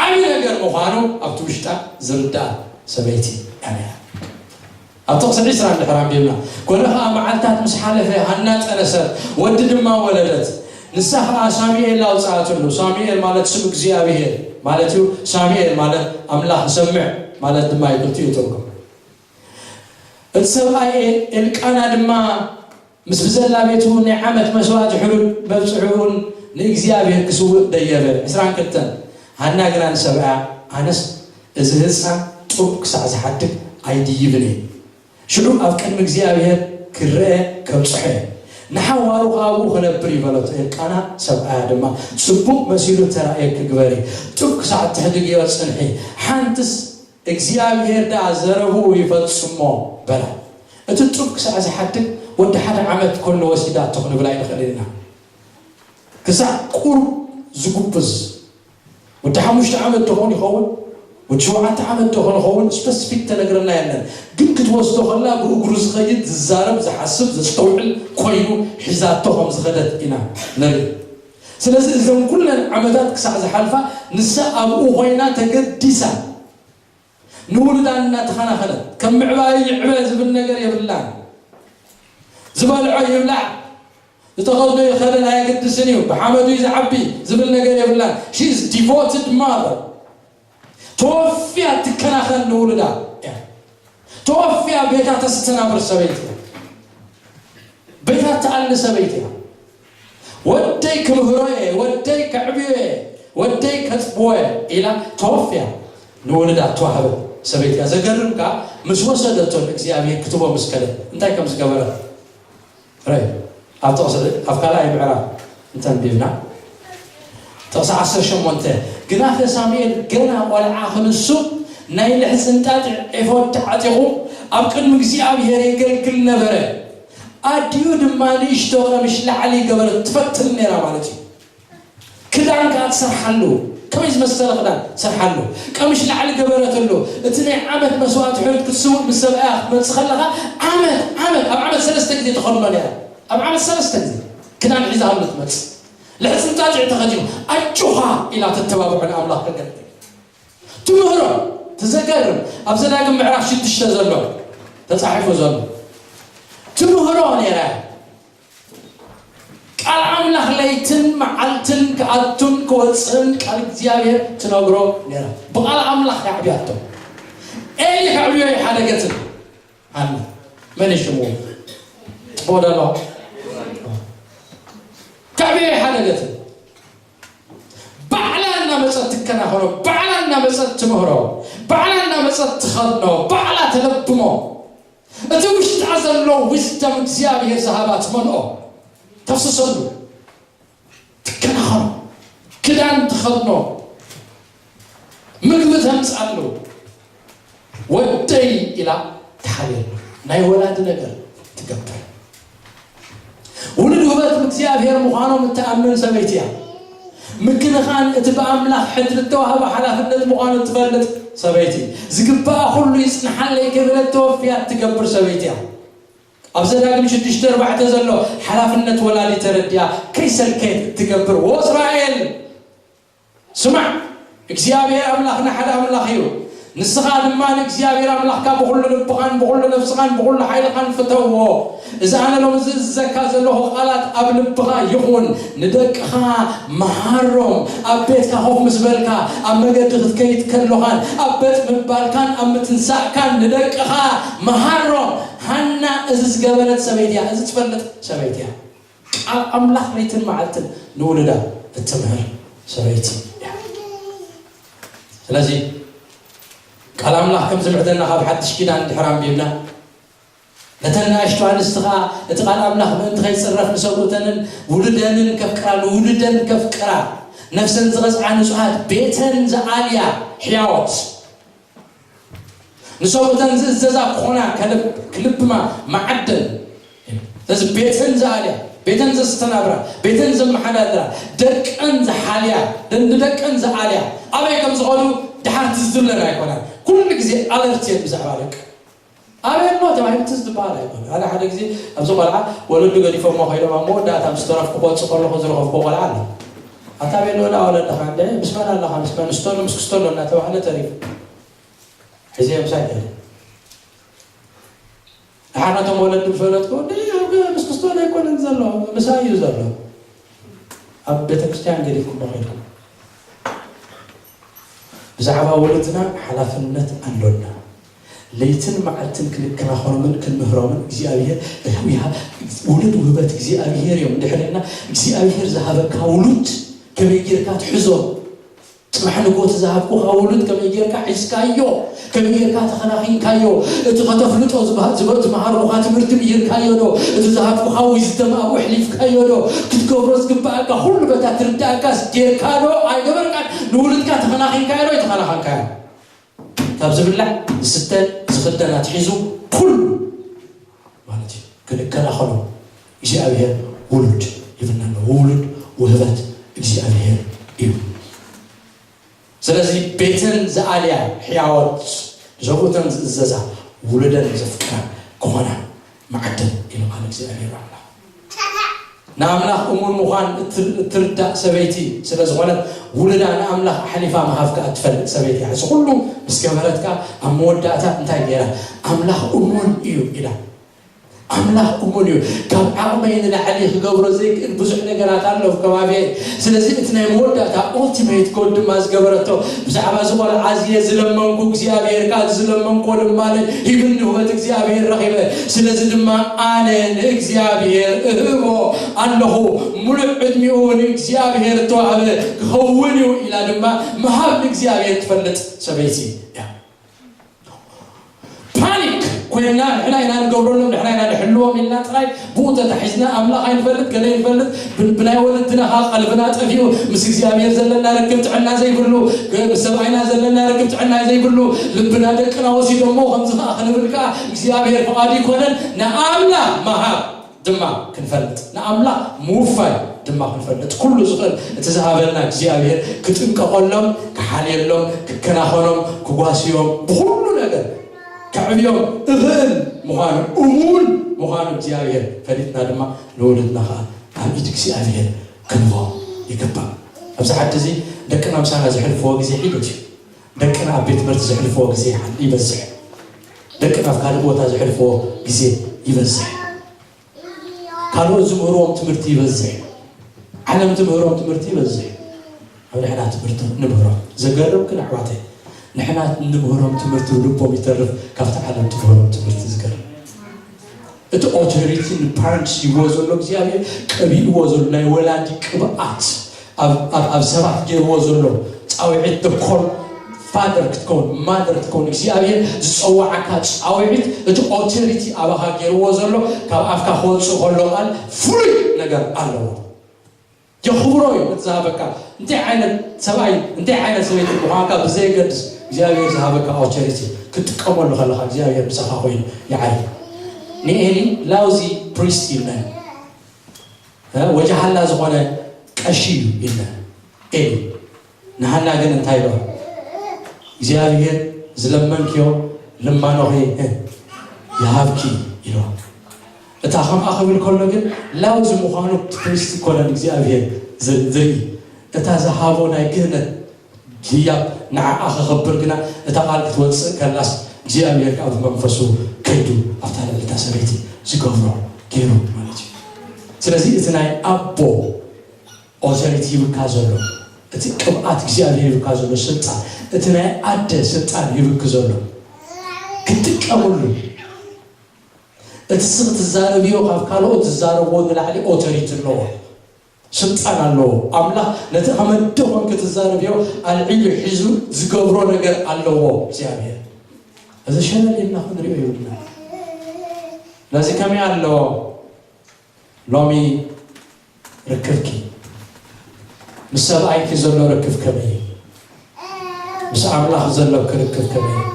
ዓቢ ነገር ምዃኑ ኣብቲ ውሽጣ ዝርዳእ ሰበይቲ እያ ነይራ። ኣብ ጥቕሲ ዕስራ እንድሕር ኣንቢብና፣ ኮነ ኸኣ መዓልታት ምስ ሓለፈ ሃና ጠነሰት፣ ወዲ ድማ ወለደት። ንሳ ኸኣ ሳሙኤል ኣውጽኣትሉ። ሳሙኤል ማለት ስም እግዚኣብሄር ማለት እዩ። ሳሙኤል ማለት ኣምላኽ ዝሰምዕ ማለት ድማ እዩ። ክልቲኡ ትርጉም። እቲ ሰብኣይ ኤ-፣ ኤልቃና ድማ ምስ ብዘላ ቤቱ ናይ ዓመት መስዋእቲ ሕሩድ መብጽሑን ንእግዚኣብሔር ክስውእ ደየበ። ዕስራን ክልተን። ሃና ግና ንሰብኣያ፣ "ኣነስ እዚ ህጻን ጡብ ክሳዕ ዝሓድግ ኣይድይብን እየ። ሽዑ ኣብ ቅድሚ እግዚኣብሔር ክረአ ከብጽሖ እየ። ንሓዋሩ ከኣ ኣብኡ ክነብር እዩ" በለቶ። ኤልቃና ሰብኣያ ድማ፣ "ጽቡቕ መሲሉ ተራእየኪ ግበሪ። ጡብ ክሳዕ እተሕድግዮ ጽንሒ። ሓንትስ እግዚኣብሔር ደኣ ዘረብኡ ይፈጽሞ" በላ። እቲ ጡብ ክሳዕ ዝሓድግ ወዲ ሓደ ዓመት ከሎ ወሲዳቶ ክንብል ኣይንኽእልን ኢና። ክሳዕ ቁሩብ ዝጉብዝ፣ ወዲ ሓሙሽተ ዓመት ደኾን ይኸውን፣ ወዲ ሸውዓተ ዓመት ደኾን ይኸውን፣ ስፐሲፊክ ተነግረና የለን። ግን ክትወስዶ ከላ ብእግሩ ዝኸይድ፣ ዝዛረብ፣ ዝሓስብ፣ ዘስተውዕል ኮይኑ ሒዛቶ ከም ዝኸደት ኢና ንርኢ። ስለዚ እዘን ኩለን ዓመታት ክሳዕ ዝሓልፋ ንሳ ኣብኡ ኮይና ተገዲሳ ንውሉዳ እናተኸናኸነት፣ ከም ምዕባይ ይዕበ ዝብል ነገር የብላን። ዝበልዖ ይብላዕ፣ ዝተኸድኖ ይኸደን ኣየገድስን እዩ፣ ብሓመዱ እዩ ዝዓቢ ዝብል ነገር የብላን። She is devoted mother። ተወፍያ ትከናኸን ንውሉዳ እያ። ተወፍያ ቤታ ተስተናብር ሰበይቲ እያ። ቤታ ትኣሊ ሰበይቲ እያ። "ወደይ ክምህሮ እየ፣ ወደይ ከዕብዮ እየ፣ ወደይ ከጽብዎ እየ" ኢላ ተወፍያ ንውሉዳ እተዋህበት ሰበይቲ እያ። ዘገርም ከኣ ምስ ወሰደቶ ንእግዚኣብሔር ክትቦ ምስ ከደት እንታይ ከም ዝገበረት ርኣዩ። ኣብ ጥቕሲ፣ ኣብ ካልኣይ ምዕራፍ እንተንቢብና፣ ጥቕሲ ዓሰርተ ሸሞንተ፣ "ግናኸ ሳሙኤል ገና ቈልዓ ክንሱ ናይ ልሕጽንጣጢዕ ኤፎድ ተዓጢቑ ኣብ ቅድሚ እግዚኣብሔር የገልግል ነበረ። ኣዲኡ ድማ ንእሽቶ ቀምሽ ላዕሊ ገበረት" ትፈትን ነይራ ማለት እዩ። ክዳን ከኣ ትሰርሓሉ፣ ከመይ ዝመሰለ ክዳን ትሰርሓሉ። ቀምሽ ላዕሊ ገበረትሉ። እቲ ናይ ዓመት መስዋእቲ ሕሩድ ክትስውእ ምስ ሰብኣያ ክትመጽእ ከለኻ፣ ዓመት፣ ዓመት፣ ኣብ ዓመት ሰለስተ ግዜ ትኸድኖ ነይራ። ኣብ ዓመት ሰለስተ ግዜ ክዳን ሒዛሉ ትመጽእ። ልሕጽንጣጢዕ ተኸዲኑ፣ "ኣጆኻ" ኢላ ተተባብዖ ንኣምላኽ ከገልግል። ትምህሮ፣ ትዘገርም፣ ኣብ ዘዳግም ምዕራፍ ሽዱሽተ ዘሎ ተጻሒፉ ዘሎ ትምህሮ ነይራ። ቃል ኣምላኽ ለይትን መዓልትን ክኣቱን ክወጽእን ቃል እግዚኣብሔር ትነግሮ ነይራ። ብቃል ኣምላኽ ከዕብያቶ። ኤሊ ከዕብዮ ኣይሓደገትን። ሃና፣ መን እዩ ሽሙ? ጽቡቕ ዶ ኣሎ? ከዕብዮ ኣይሓደገትን። ባዕላ እናመጸት ትከናኸኖ፣ ባዕላ እናመጸት ትምህሮ፣ ባዕላ እናመጸት ትኸድኖ፣ ባዕላ ተለብሞ። እቲ ውሽጣ ዘሎ ዊዝደም እግዚኣብሔር ዝሃባ ትመልኦ፣ ተፍስሰሉ፣ ትከናኸኖ፣ ክዳን ትኸድኖ፣ ምግቢ ተምጻሉ፣ "ወደይ" ኢላ ትሓልየሉ። ናይ ወላዲ ነገር ትገብር። ውሉድ ውህበት እግዚኣብሔር ምዃኖም እትኣምን ሰበይቲ እያ። ምክንኻን እቲ ብኣምላኽ ሕድሪ እተዋህበ ሓላፍነት ምዃኑ እትፈልጥ ሰበይቲ፣ "ዝግባኣ ኩሉ ይጽንሓለይ" ከይበለት ተወፍያ እትገብር ሰበይቲ እያ። ኣብ ዘዳግም ሽዱሽተ ኣርባዕተ ዘሎ ሓላፍነት ወላዲ ተረዲኣ ከይሰልከየት እትገብር። "ወእስራኤል ስማዕ፣ እግዚኣብሔር ኣምላኽና ሓደ ኣምላኽ እዩ። ንስኻ ድማ ንእግዚኣብሔር ኣምላኽካ ብኹሉ ልብኻን ብኹሉ ነፍስኻን ብኹሉ ሓይልኻን ፍተዎ። እዚ ኣነ ሎሚ ዝእዝዘካ ዘለኹ ቃላት ኣብ ልብኻ ይኹን። ንደቅኻ መሃሮም። ኣብ ቤትካ ኮፍ ምስ በልካ፣ ኣብ መገዲ ክትከይድ ከሎኻን፣ ኣብ በጥ ምባልካን ኣብ ምትንሳእካን ንደቅኻ መሃሮም።" ሃና እዚ ዝገበረት ሰበይቲ እያ። እዚ ትፈልጥ ሰበይቲ እያ። ኣብ ኣምላኽ ለይትን መዓልትን ንውሉዳ እትምህር ሰበይቲ እያ። ስለዚ ቃል ኣምላኽ ከም ዝምዕደና ካብ ሓድሽ ኪዳን ድሕር ኣንቢብና ነተን ንኣሽቱ ኣንስቲ ኸኣ እቲ ቃል ኣምላኽ ምእንቲ ከይጽረፍ ንሰብኡተንን ውሉደንን ከፍቅራ ንውሉደን ከፍቅራ ነፍሰን ዝገዝዓ ንጹሃት ቤተን ዝኣልያ ሕያዎት ንሰብኡተን ዝእዘዛ ክኾና ክልብማ መዓደን እዚ ቤተን ዝኣልያ ቤተን ዘስተናብራ ቤተን ዘመሓዳድራ ደቀን ዝሓልያ ንደቀን ዝኣልያ ኣበይ ከም ዝኾኑ ድሓር ትዝብለን ኣይኮናን ኩሉ ግዜ ኣለርት እየን ብዛዕባ ደቂ ኣበይ ኣሎ ተባሂሉ ትዝ ዝበሃል ኣይኮነ ኣነ ሓደ ግዜ ኣብዚ ቆልዓ ወለዱ ገዲፎሞ ከይዶም ኣብ መወዳእታ ምስ ተረፍኩ ክወፅእ ከለኹ ዝረኸብኩ ቆልዓ ኣሎ ኣታ ቤሎ ዳ ወለድኻ እንደ ምስ መን ኣለኻ ምስ መን ስቶሎ ምስ ክስቶሎ እናተባህለ ተሪፉ ሕዚ ምሳይ ከ ንሓናቶም ወለዱ ዝፈለጥኩ እንደ ኣብ ምስ ክስቶሎ ኣይኮነን ዘሎ ምሳይ እዩ ዘሎ ኣብ ቤተክርስትያን ገዲፍኩሞ ከይድኩም ብዛዕባ ወለድና ሓላፍነት ኣሎና ለይትን መዓልትን ክንከናኸኖምን ክንምህሮምን እግዚኣብሔር ውሉድ ውህበት እግዚኣብሔር እዮም እንድሕር ኢልና እግዚኣብሔር ዝሃበካ ውሉድ ከመይ ጌርካ ትሕዞ ፅባሕ ንጎ እቲ ዝሃብኩኻ ውሉድ ከመይ ጌርካ ሒዝካዮ ከመይ ጌርካ ተኸናኺንካዮ እቲ ከተፍልጦ ዝመሃርኩኻ ትምህርቲ ምሂርካዮ ዶ እቲ ዝሃብኩኻ ዊዝደም ኣብኡ ኣሕሊፍካዮ ዶ ክትገብሮ ዝግባኣካ ኩሉ በታ ትርዳእካስ ጌርካ ዶ ኣይገበርካን ንውሉድካ ተኸናኺንካዮ ዶ ኣይተኸናኸንካዮ ካብ ዝብላዕ ዝስተን ዝኽደን ኣትሒዙ ኩሉ ማለት እዩ ክንከናኸኖ እግዚኣብሔር ውሉድ ይብልና ኣሎ ውሉድ ውህበት እግዚኣብሔር እዩ ስለዚ ቤተን ዝኣልያ ሕያወት ንሰብኡተን ዝእዘዛ ውሉደን ዘፍቅራ ክኾና መዓደን ኢሉ ቃል እግዚኣብሔር ኣምላኽ ንኣምላኽ እሙን ምዃን እትርዳእ ሰበይቲ ስለ ዝኾነት ውሉዳ ንኣምላኽ ኣሕሊፋ ምሃብ ከኣ ትፈልጥ ሰበይቲ እያ። እዚ ኩሉ ምስ ገበረት ከኣ ኣብ መወዳእታ እንታይ ገይራ? ኣምላኽ እሙን እዩ ኢላ። ኣምላኽ እሙን እዩ። ካብ ዓቕመይ ንላዕሊ ክገብሮ ዘይክእል ብዙሕ ነገራት ኣሎ ኣብ ከባቢየይ። ስለዚ እቲ ናይ መወዳእታ ኦልቲሜት ጎል ድማ ዝገበረቶ ብዛዕባ እዚ ቆልዓ እዚ እየ ዝለመንኩ እግዚኣብሔር ከኣ ዝለመንክዎ ድማ ሂብኒ ውህበት እግዚኣብሔር ረኺበ። ስለዚ ድማ ኣነ ንእግዚኣብሔር እህቦ ኣለኹ፣ ምሉእ ዕድሚኡ ንእግዚኣብሔር እተዋህበ ክኸውን እዩ ኢላ ድማ ምሃብ ንእግዚኣብሔር ትፈልጥ ሰበይቲ እያ። ፓኒክ ኮይና ንሕና ኢና ንገብረሎም ንሕና ኢና ንሕልዎም ኢልና ጥራይ ብኡ ተታሒዝና ኣምላኽ ኣይንፈልጥ ገለ ይንፈልጥ ብናይ ወለድና ኸዓ ቀልብና ጠፊኡ ምስ እግዚኣብሔር ዘለና ርክብ ጥዕና ዘይብሉ ምስ ሰብኣይና ዘለና ርክብ ጥዕና ዘይብሉ ልብና ደቅና ወሲዶሞ ከምዚ ኸዓ ክንብል ከዓ እግዚኣብሔር ፍቓዱ ይኮነን ንኣምላኽ ምሃብ ድማ ክንፈልጥ ንኣምላኽ ምውፋይ ድማ ክንፈልጥ ኩሉ ዝኽእል እቲ ዝሃበና እግዚኣብሔር ክጥንቀቐሎም ክሓልየሎም ክከናኸኖም ክጓስዮም ብኩሉ ነገር ከዕብዮም እኽእል ምዃኑ እሙን ምዃኑ እግዚኣብሔር ፈሊጥና ድማ ንወለድና ከዓ ኣብ ኢድ እግዚኣብሔር ክንቦ ይግባእ ኣብዚ ዓዲ እዚ ደቅና ምሳና ዘሕልፍዎ ግዜ ሒደት እዩ ደቅና ኣብ ቤት ትምህርቲ ዘሕልፍዎ ግዜ ይበዝሕ ደቅና ኣብ ካልእ ቦታ ዘሕልፍዎ ግዜ ይበዝሕ ካልኦት ዝምህርዎም ትምህርቲ ይበዝሕ ዓለም ትምህሮም ትምህርቲ ይበዝሕ ኣብ ንሕና ትምህርቲ ንምህሮም ዘገርም ግን ኣሕዋተይ ንሕና እንምህሮም ትምህርቲ ልቦም ይተርፍ ካብቲ ዓለም ትምህሮም ትምህርቲ ዝገርም እቲ ኦቶሪቲ ንፓረንትስ ይዎ ዘሎ እግዚኣብሔር ቀቢእዎ ዘሎ ናይ ወላዲ ቅብኣት ኣብ ሰባት ገይርዎ ዘሎ ፃውዒት ደኮር ፋደር ክትከውን ማደር ክትከውን እግዚኣብሔር ዝፀዋዓካ ፃውዒት እቲ ኦቶሪቲ ኣባኻ ገይርዎ ዘሎ ካብ ኣፍካ ክወፅእ ከሎ ቃል ፍሉይ ነገር ኣለዎ የኽብሮ እዩ እቲ ዝሃበካ እንታይ ዓይነት ሰብኣይ እንታይ ዓይነት ሰበይቲ ምዃንካ ብዘየገድስ እግዚኣብሔር ዝሃበካ ኦቶሪቲ ክትጥቀመሉ ከለካ እግዚኣብሔር ምሳኻ ኮይኑ ይዓል ንኤሊ ላውዚ ፕሪስት ይብለን ወጃሃላ ዝኾነ ቀሺ እዩ ኢልና ኤሊ ንሃና ግን እንታይ ኢሎ እግዚኣብሔር ዝለመንክዮ ልማኖኺ ይሃብኪ ኢሎ እታ ከምኣ ክብል ከሎ ግን ላውዚ ምዃኑ ፕሪስት ይኮነን እግዚኣብሔር ዝርኢ እታ ዝሃቦ ናይ ክህነት ህያብ ንዓኣ ከኸብር ግና እታ ቃል ክትወፅእ ከላስ እግዚኣብሔር ካብ መንፈሱ ከይዱ ኣብታ ልዕልታ ሰበይቲ ዝገብሮ ገይሩ ማለት እዩ ስለዚ እቲ ናይ ኣቦ ኦቶሪቲ ይብካ ዘሎ እቲ ቅብኣት እግዚኣብሔር ይብካ ዘሎ ስልጣን እቲ ናይ ኣደ ስልጣን ይብክ ዘሎ ክትጥቀምሉ እቲ ስኽ ትዛረብዮ ካብ ካልኦት ዝዛረብዎ ንላዕሊ ኦቶሪቲ ኣለዎ፣ ስልጣን ኣለዎ። ኣምላኽ ነቲ ከመደ ኮንክ ትዛረብዮ ኣልዒሉ ሒዙ ዝገብሮ ነገር ኣለዎ እግዚኣብሔር። እዚ ሸለል ኢልና ክንሪኦ ይብልና። ስለዚ ከመይ ኣሎ ሎሚ ርክብኪ ምስ ሰብኣይኪ ዘሎ ርክብ ከመይ እዩ? ምስ ኣምላኽ ዘለኪ ርክብ ከመይ እዩ?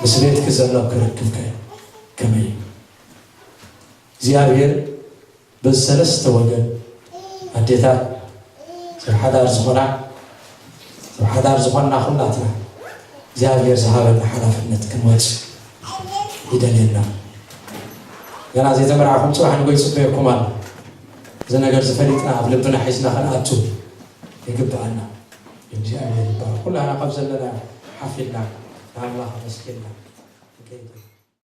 ምስ ቤትኪ ዘለኪ ርክብ ከ- ከመይ እዩ? እግዚኣብሔር በዚ ሰለስተ ወገን ኣዴታት ሰብ ሓዳር ዝኾና ሰብ ሓዳር ዝኾንና ኩላትና እግዚኣብሔር ዝሃበና ሓላፍነት ክንወጽእ ይደልየና። ገና ዘይተመርዓኹም ጽባሕ ንጎ ይጽበየኩም ኣሎ። እዚ ነገር ዝፈሊጥና ኣብ ልብና ሒዝና ክንኣቱ ይግብኣና። እግዚኣብሔር ይባረክ። ኩላና ካብ ዘለና ሓፊልና ንኣምላኽ ኣመስጊንና ንከይድ።